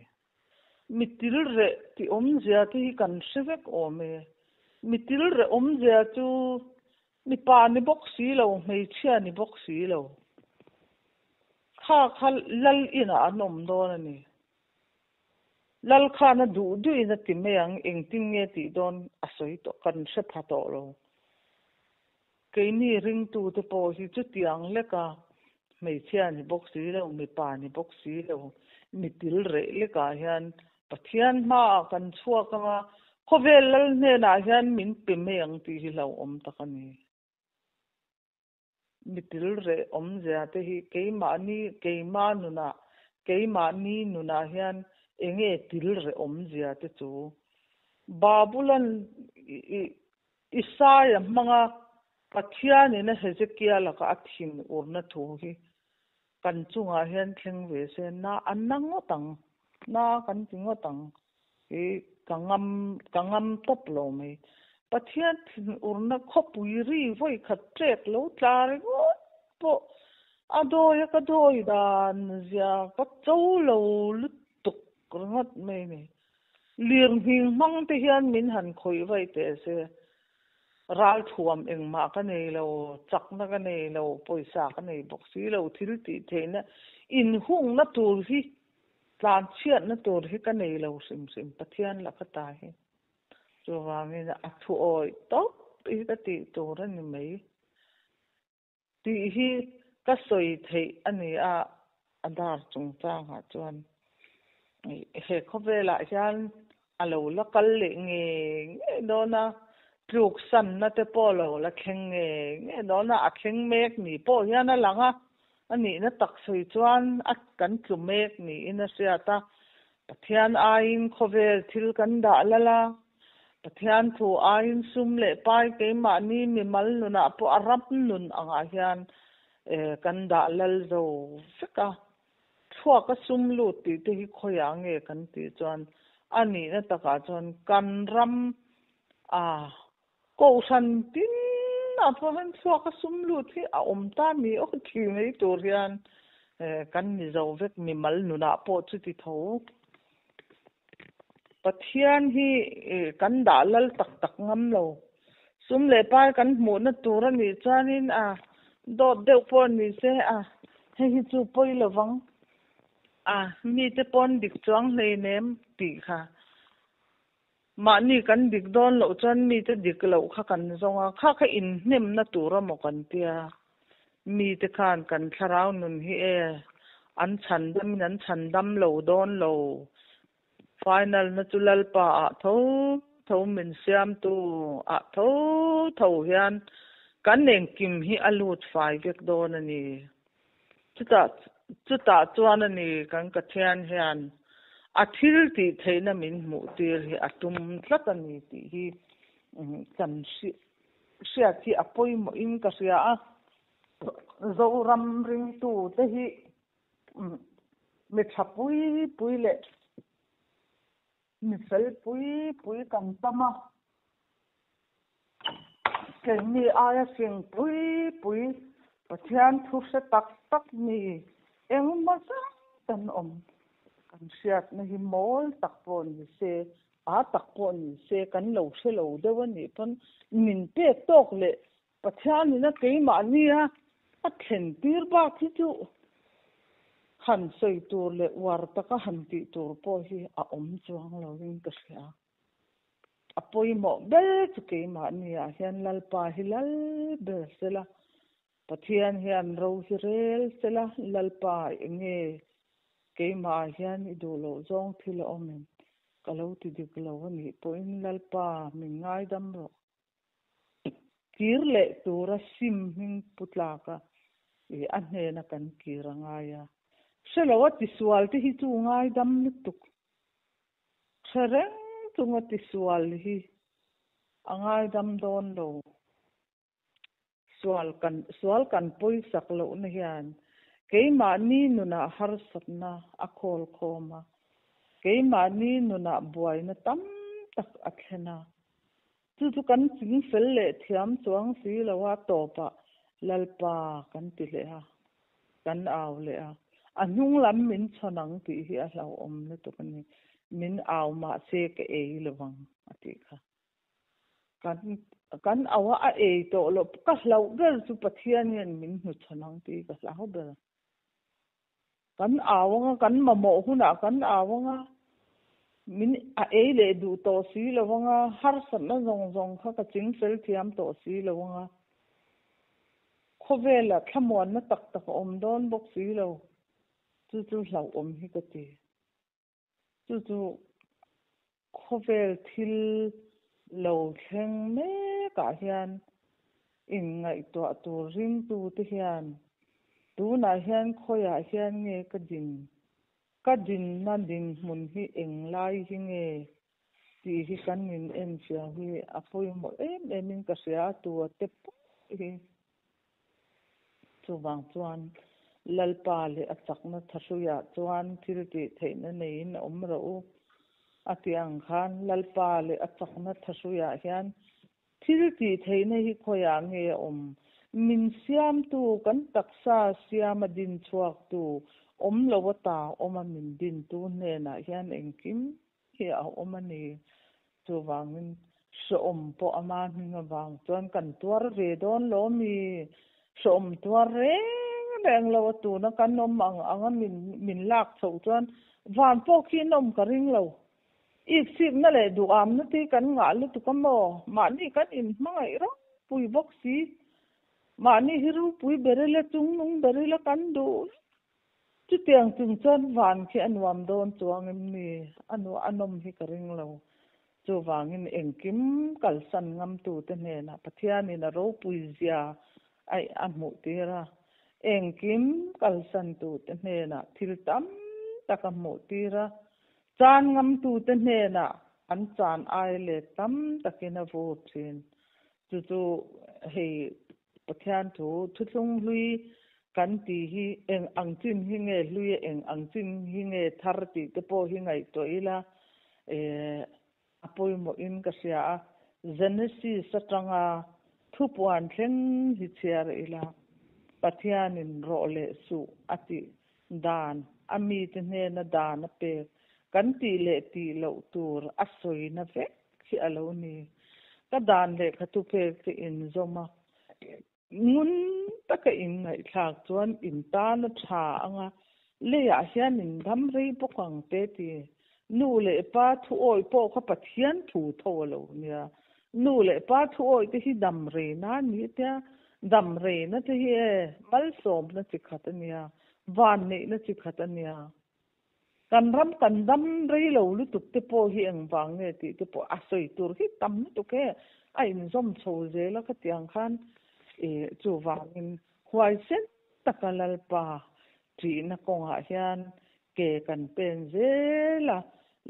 Mitil reh tih awmzia te hi kan hre vek awm e. Mitil reh awmzia chu mipa ni bawk si lo, hmeichhia ni bawk si lo. Kha kha lal inah an awm dawn a ni. Lal khan a duh duhin a ti mai ang, engtin nge tih dawn a sawi tawh, kan hre pha tawh lo. Keini ringtute pawh hi chutiang leka hmeichhia ni bawk si lo, mipa ni bawk si lo, mi til reh lekah hian Pathian hmaah kan chhuak ang a, khawvel lal hnenah hian min pe mai ang tih hi hlauhawm tak a ni. Mi til reh awmzia te hi keimahni, keimah nunah, keimahni nunah hian enge til reh awmzia te chu? Babulan i Isaia hmanga Pathianin a Hezekia laka a thin urna thu hi kan chungah hian thleng ve se na a na ngawt ang, na kan ti ngawt ang hi ka ngam ka ngam tawp lo mai. Pathian thin urna khawpui ri vawi khat ṭek lo tla ringawt pawh a dawi a ka dawi dan zia ka cho lo lutuk ringawt mai a ni. Lirnghing hmang te hian min han khawih vaih teh se, ralthuam engmah ka nei lo, chakna ka nei lo, pawisa ka nei bawk si lo, thil tih theihna inhungna tur hi, tlanchhiatna tur hi ka nei lo hrim hrim, Pathian laka ta hi. Chuvangin a thu awih tawp hi ka tih tur a ni mai. Tih hi ka sawi theih a ni a, a dar chungchangah chuan he khawvelah hian a lo la kal leh ngei ngei dawn a, tluksanna te pawh a lo la thleng ngei ngei dawn a, a thleng mek ni pawh hian a lang a, a nihna tak sawi chuan a kan tlu mek niin a hriat a, Pathian aiin khawvel thil kan dah lal a, Pathian thu aiin sum leh pai keimahni mimal nunah pawh a ram nun angah hian kan dah lal zo vek a. Thluaka sum lut tih te hi khawiah nge kan tih chuan a nihna takah chuan kan ram a kohhran tin ah pawh hian thluaka sum lut hi a awm ta ni aw ti mai tur hian kan ni zo vek mimal nunah pawh chuti tho. Pathian hi kan dah lal tak tak ngam lo. Sum leh pai kan hmuhna tur a nih chuanin a dawt deuh pawh ni se a hei hi chu pawi lovang a mite pawn dik chuang hleinem tih kha mahni kan dik dawn loh chuan mite dik loh kha kan zawng a, kha kha inhnemna tur a maw kan tia. Mite khan kan thlarau nun hi e an chhan damin an chhan dam lo dawn lo. Final na chu Lalpa ah tho tho min siamtu ah tho tho hian kan engkim hi a lut fai vek dawn a ni. Chutah chutah chuan a ni kan Pathian hian a thil tih theihna min hmuh tir hi a tum tlat a ni tih hi kan hriat hi a pawimawh in ka hria a. Zoram ringtu te hi mi tha pui pui leh mi fel pui pui kan tam a. Keini aia fing pui pui Pathian thu hre tak tak mi engmaw zat an awm. Kan hriatna hi mawl tak pawh ni se, a tak pawh ni se kan lo hre lo deuh a nih pawn min pek tawk leh Pathianin a keimahnia a thlen tir bak hi chu han sawi tur leh uar taka han tih tur pawh hi a awm chuang lovin ka hria. A pawimawh ber chu keimahniah hian Lalpa hi lal ber sela, Pathian hian ro hi rel sela, Lalpa enge keimahah hian i duh loh zawng thil a awm em? Ka lo ti dik lo a nih pawhin Lalpa min ngaidam rawh. Kir leh tura sim hming pu tlaka i a hnena kan kir a ngai a. Hre lo a tisual te hi chu ngaidam lutuk. Hre reng chunga tisual hi a ngaidam dawn lo. Sual kan sual kan pawisak lohna hian keimahni nunah harsatna a khawl khawm a, keimahni nunah buaina tam tak a thlen a. Chu chu kan ching fel leh thiam chuang si lo a, tawpah Lalpa kan ti leh a, kan au leh a. A hnung lam min chhawn ang tih hi a hlauhawm lutuk a ni. Min au mahse ka ei lo vang a tih kha. Kan kan au a, a ei tawh loh. Ka hlauh ber chu Pathian hian min hnuchhawn ang tih ka hlau ber. Kan au anga, kan mamawh hunah kan au anga, min a ei leh duh tawh si lo anga, harsatna zawng zawng kha ka ching fel thiam tawh si lo anga, khawvela thlamuanna tak tak a awm dawn bawk si lo. Chu chu hlauhawm hi ka ti. Chu chu khawvel thil lo thleng mekah hian inngaihtuah tur ringtute hian tunah hian khawiah hian nge ka din, ka dinna dinhmun hi eng lai hi nge tih hi kan inenfiah hi a pawimawh em emin ka hria a, tua te pawh hi. Chuvang chuan Lalpa leh a chakna thahruiah chuan thil tih theihna neiin a awm rawh u a tih ang khan Lalpa leh a chakna thahruiah hian thil tih theihna hi khawiah nge a awm? Min siamtu, kan taksa siama din chhuaktu, awm lo ata awma min dintu hnenah hian engkim hi a awm a ni. Chuvangin hrehawm pawh ama hming avang chuan kan tuar ve dawn lo mi? Hrehawm tuar reng reng lo a tuna kan awm ang anga min min lak chhoh chuan van pawh khi in awm ka ring lo. Iksipna leh duhamna te hi kan ngah lutuk a maw? Mahni kan inhmangaih ropui bawk si. Mahni hi ropui ber ila chungnung ber ila kan duh Chutiang chung chuan van khi a nuam dawn chuang em ni? A nuah a nawm hi ka ring lo. Chuvangin engkim kalsan ngamtute hnenah Pathianin a ropui zia a a hmuh tir a, engkim kalsantute hnenah thil tam tak a hmuh tir a, chan ngamtute hnenah an chan ai let tam takin a vur thin. Chu chu hei Pathian thu thuthlung hlui kan tih hi eng ang chin hi nge hlui a, eng ang chin hi nge thar tih te pawh hi ngaihtuah ila a pawimawhin ka hria a. Genesis atanga thupuan thleng hi chhiar ila Pathianin rawh leh suh a tih dan, a mite hnena dan a pek kan tih leh tih loh tur a sawina vek hi a lo ni. Ka dan lehkha thupek te inzawm a, ngun taka inngaihthlak chuan in tan a tha ang a, leiah hian in dam rei bawk ang te ti. Nu leh pa thu awih pawh kha Pathian thu tho a lo nia. Nu leh pa thu awih te hi dam reina a ni tia, dam reina te hi e malsawmna chi khat a nia, vanneihna chi khat a nia. Kan ram kan dam rei lo lutuk te pawh hi engvang nge tih te pawh a sawi tur hi tam lutuk e, a inzawm chho zel a khatiang khan i chuvangin huaisen taka Lalpa ṭihna kawngah hian ke kan pen zel a,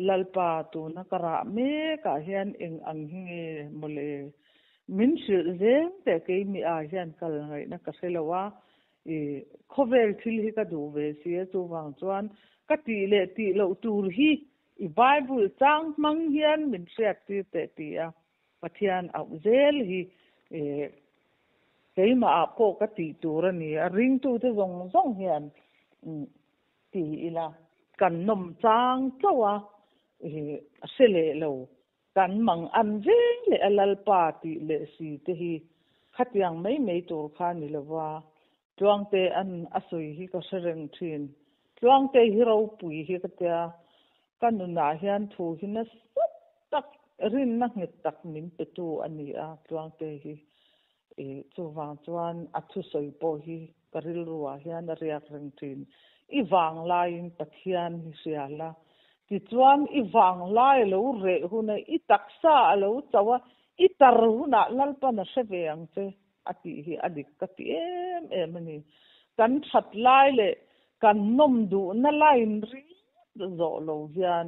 Lalpa tuna ka rah mekah hian eng ang hi nge mawle min hrilh zel teh keimi ah hian kal ngaihna ka hre lo a, I khawvel thil hi ka duh ve si a, chuvang chuan ka tih leh tih loh tur hi i Bible chang hmang hian min hriat tir teh ti a, Pathian auh zel hi Eh, keimahah pawh ka tih tur a ni a, ringtute zawng zawng hian ti ila kan nawm chang chauh a, eh, a hre leh lo. Kan mang an ve leh a Lalpa tih leh si te hi khatiang mai mai tur kha ni lova, Tluangte an a sawi hi ka hre reng thin. Tluangte hi ropui hi ka tia, ka nunah hian thu hi nasa tak, rinna nghet tak min petu a ni a Tluangte hi. I chuvang chuan a thusawi pawh hi ka rilruah hian a riak reng thin. I vanglaiin Pathian hi hria la, tichuan i vanglai a lo reh huna i taksa a lo chauh a, i tar hunah Lalpan a hre ve ang che a tih hi a dik ka ti em em a ni. Kan that lai leh kan nawm duhna line ringawt zawh lo hian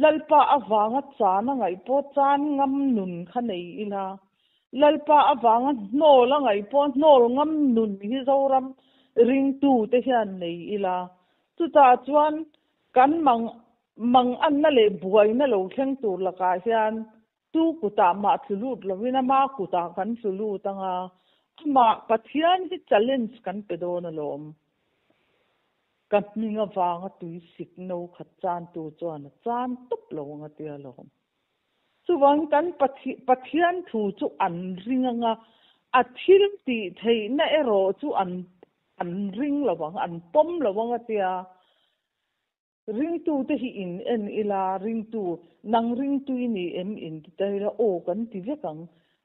Lalpa avanga chan a ngaih pawh chan ngam nun kha nei ila, Lalpa avanga hnawl a ngaih pawh hnawl ngam nun hi Zoram ringtute hian nei ila, chutah chuan kan mang manganna leh buaina lo thleng tur lakah hian tu kutah mah tlu lut lovin ama kutah kan tlu lut anga, amah Pathian hi challenge kan pe dawn alawm. Ka hming avanga tui sik no khat chantu chuan a chan tawp lo ang a tia lawm. Chuvangin kan Pathian thu chu an ring anga, a thil tih theihna erawh chu an an ring lo ang, an pawm lo ang a tia. Ringtute hi in en ila, ringtu, nang ringtu i ni em in ti ta ila, aw kan ti vek ang.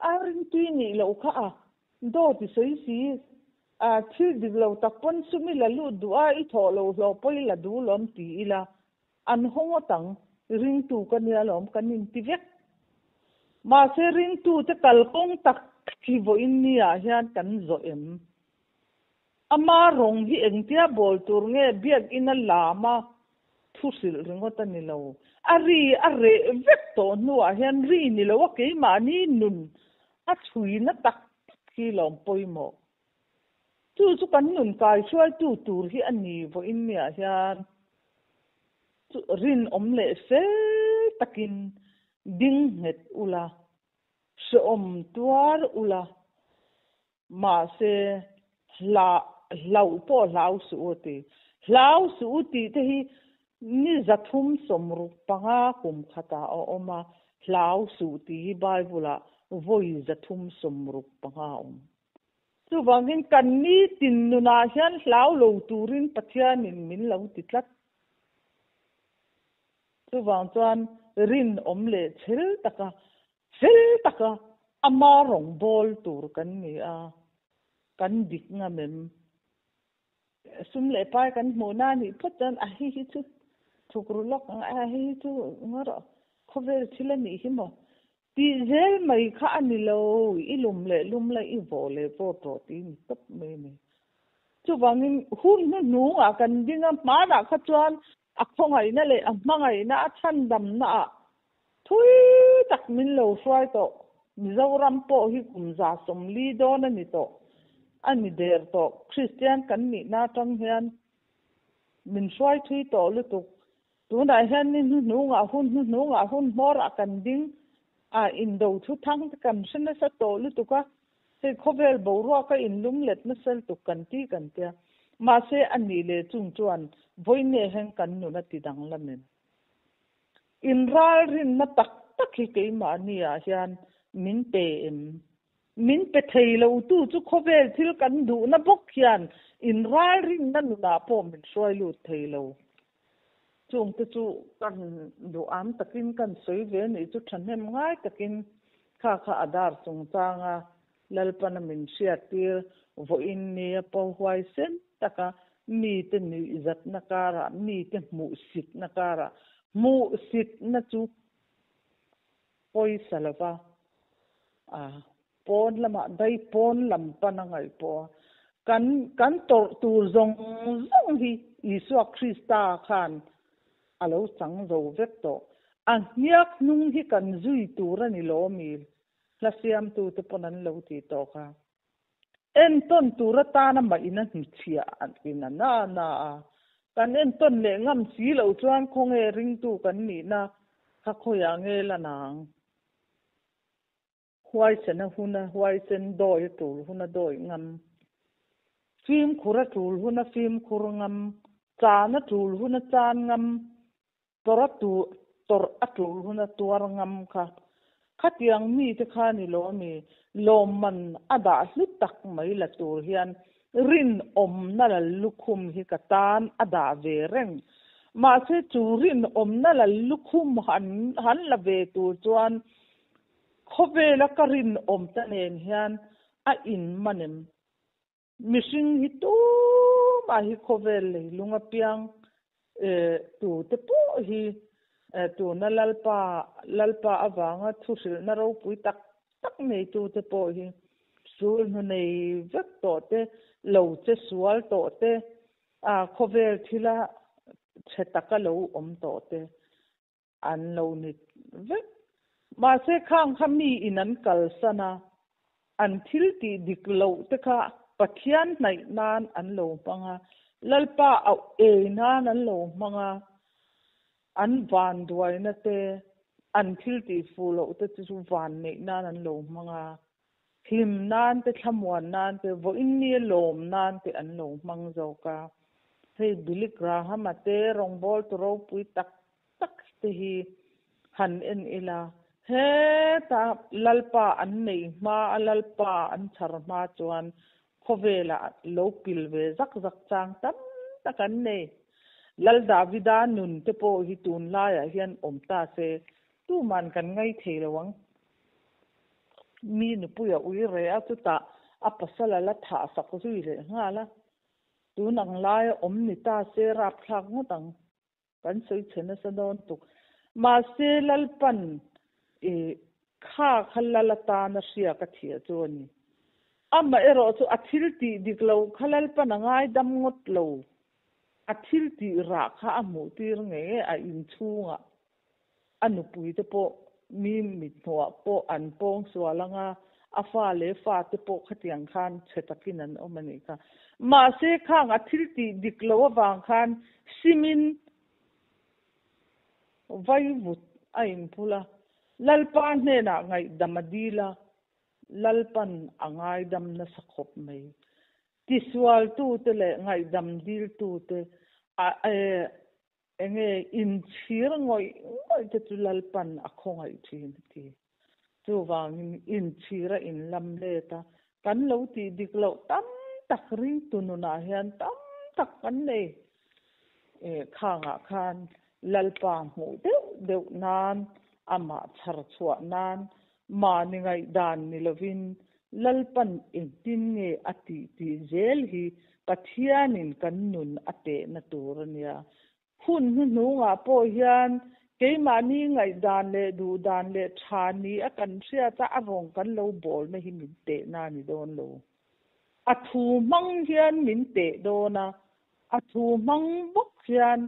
A ringtu i nih loh kha a, dawt i sawi si, a thil dik lo tak pawn sum i la lut duh a, i thawh lo hlawh pawh i la duh lawm ti ila, an haw ngawt ang, ringtu ka nia lawm kan in ti vek. Mahse ringtute kalkawng tak hi vawiin niah hian kan zawh em? Ama rawng hi engtia bawl tur nge biakinn a lam a thu hrilh ringawt a ni lo. A ri a reh vek tawh hnuah hian ri ni lo a keimahni nun a chhuina tak tak hi lawm pawimawh. Chu chu kan nun kaihruaitu tur hi a ni vawiin niah hian chu rinawm leh fel takin ding nghet ula, hrehawm tuar ula. Mahse, hla, hlauh pawh hlau suh u a ti. Hlau suh u tih te hi ni 365 kum khatah a awm a, hlau suh tih hi Bible-ah vawi 365 a awm. Chuvangin kan nitin nunah hian hlau lo turin Pathianin min lo ti tlat. Chuvang chuan rinawm leh chhel taka Fel taka ama rawngbawl tur kan ni a, kan dik ngam em? Sum leh pai kan hmuh na nih phawt chuan a hei hi chu thuk ru lawk ang a, hei hi chu ngaw rawh khawvel thil a nih hi maw tih zel mai kha a ni lo, i lum leh lum la i vawh leh vawt rawh tih ni tawp mai a ni. Chuvangin hun hnuhnungah kan ding a, hmanah kha chuan a khawngaihna leh a hmangaihna a chhandamna ah Thui tak min lo hruai tawh. Mizoram pawh hi kum 140 dawn a ni tawh. A ni der tawh. Kristian kan nihna atang hian min hruai thui tawh lutuk. Tunah hian ni hnuhnungah hun hnuhnungah hun hmawrah kan ding a, indo thu thang te kan hre nasa tawh lutuk a. Hei khawvel boruaka inlum let nasa lutuk kan ti kan tia. Mahse a nih leh chung chuan vawiin hian kan nun a ti danglam em? Inralrinna tak tak hi keimahniah hian min pe em? Min pe thei lotu chu khawvel thil kan duhna bawk hian inralrinna nunah pawh min hruai lut thei lo. Chungte chu kan duham takin kan sawi ve nih chu thahnem ngai takin kha kha a dar chungchanga Lalpana min hriattir vawiin nia pawh huaisen taka mite nuihzatna karah, mite hmuhsitna karah, hmuhsitna chu pawisa lova a pawn lamah dai pawn lam pan a ngaih pawh a, kan kan tawrh tur zawng zawng hi Isua Krista khan a lo chang zo vek tawh. A hniak hnung hi kan zui tur a ni lo mi? Hla siamtute pawn an lo ti tawk a. Entawn tur atana mah in a hnuchhiah in a na na a. Kan entawn leh ngam si loh chuan khawnge ringtu kan nihna kha khawiah nge la nang? Huaisen a huna huaisen, dawi a tul huna dawi ngam, fimkhur a tul huna fimkhur ngam, chan a tul huna chan ngam, tawrh a tu tawrh a tul huna tuar ngam kha. Khatiang mite kha ni lo mi lawmman a dah hlu tak mai la tur hian rinawmna lal lukhum hi ka tan a dah ve reng. Mahse chu rinawmna lal lukhum han han la ve tur chuan khawvela ka rinawm ta nen hian a inman em? Mihring hi tumah hi khawvel leilung apiang tute pawh hi tuna Lalpa Lalpa avanga thuhrilhna ropui tak tak neitute pawh hi sulhnu nei vek tawh te, lo che sual tawh te, khawvel thila chhe taka lo awm tawh te an lo ni vek. Mahse khang kha mi in an kalsan a, an thil tih dik loh te kha Pathian hnaih nan an lo hmang a, Lalpa auh ei nan an lo hmang a, an vanduaina te, an thil tih fuh loh te chu van neih nan an lo hmang a, hlim nan te, thlamuan nan te, vawiin ni a lawm nan te an lo hmang zawk a. Hei Billy Graham-a te rawngbawltu ropui tak tak te hi han en ila, heta Lalpa an neih hma a Lalpa an chhar hma chuan khawvelah lo pil ve zak zak chang tam tak an nei. Lal Davida nun te pawh hi tunlaiah hian awm ta se tuman kan ngai thei lo ang. Mi nupui a ui reh a, chutah a pasal a la thah sak zui leh nghal a. Tun ang laia awm ni ta se rapthlak ngawt ang. Kan sawi chhe nasa dawn tuk. Mahse Lalpan i kha kha lal atana hria ka thia chu a ni. Amaherawh chu a thil tih dik lo kha Lalpan a ngaidam ngawt lo. A thil tih rah kha a hmuh tir ngei e a inchhungah. A nupui te pawh mi mithmuhah pawh an pawng sual anga a fa leh fa te pawh khatiang khan chhe takin an awm a nih kha. Mahse khang a thil tih dik lo avang khan simin vaivut a inphul a, Lalpa hnenah ngaihdam a dil a, Lalpan a ngaidam nasa khawp mai. Tisualtute leh ngaihdam diltute a Enge inchhir ngawih ngawih te chu Lalpan a khawngaih thin a ti. Chuvangin inchhir a inlam let a, kan lo tih dik loh tam tak ringtu nunah hian tam tak kan nei. Khangah khan Lalpa hmuh deuh deuh nan, amah chhar chhuah nan, mahni ngaihdan ni lovin Lalpan engtin nge a tih tih zel hi Pathianin kan nun a tehna tur a nia. Hun hnuhnungah pawh hian keimahni ngaihdan leh duhdan leh tha ni a kan hriat a, a rawng kan lo bawlna hi min tehna a ni dawn lo. A thu hmang hian min teh dawn a, a thu hmang bawk hian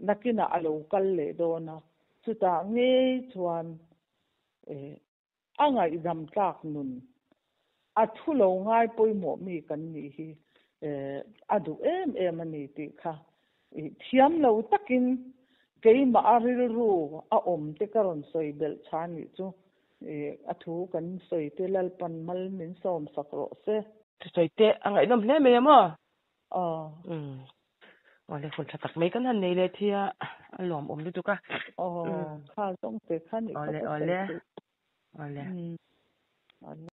nakinah a lo kal leh dawn a, chutah ngei chuan A ngaihdam tlak nun a thu lo ngai pawimawh mi kan nih hi a duh em em a ni tih kha thiam lo takin keimah a rilru a awm te ka rawn sawi belh chha nih chu a thu kan sawi te Lalpan mal min sawm sak rawh se. Thusawi te a ngaihnawm hle mai a maw? Aw. Umm. Awle hun tha tak mai kan han nei leh thi a, a lawmawm lutuk a. Aw, kha zawng te kha nih kha ka sawi theih. Awle awle. Awle.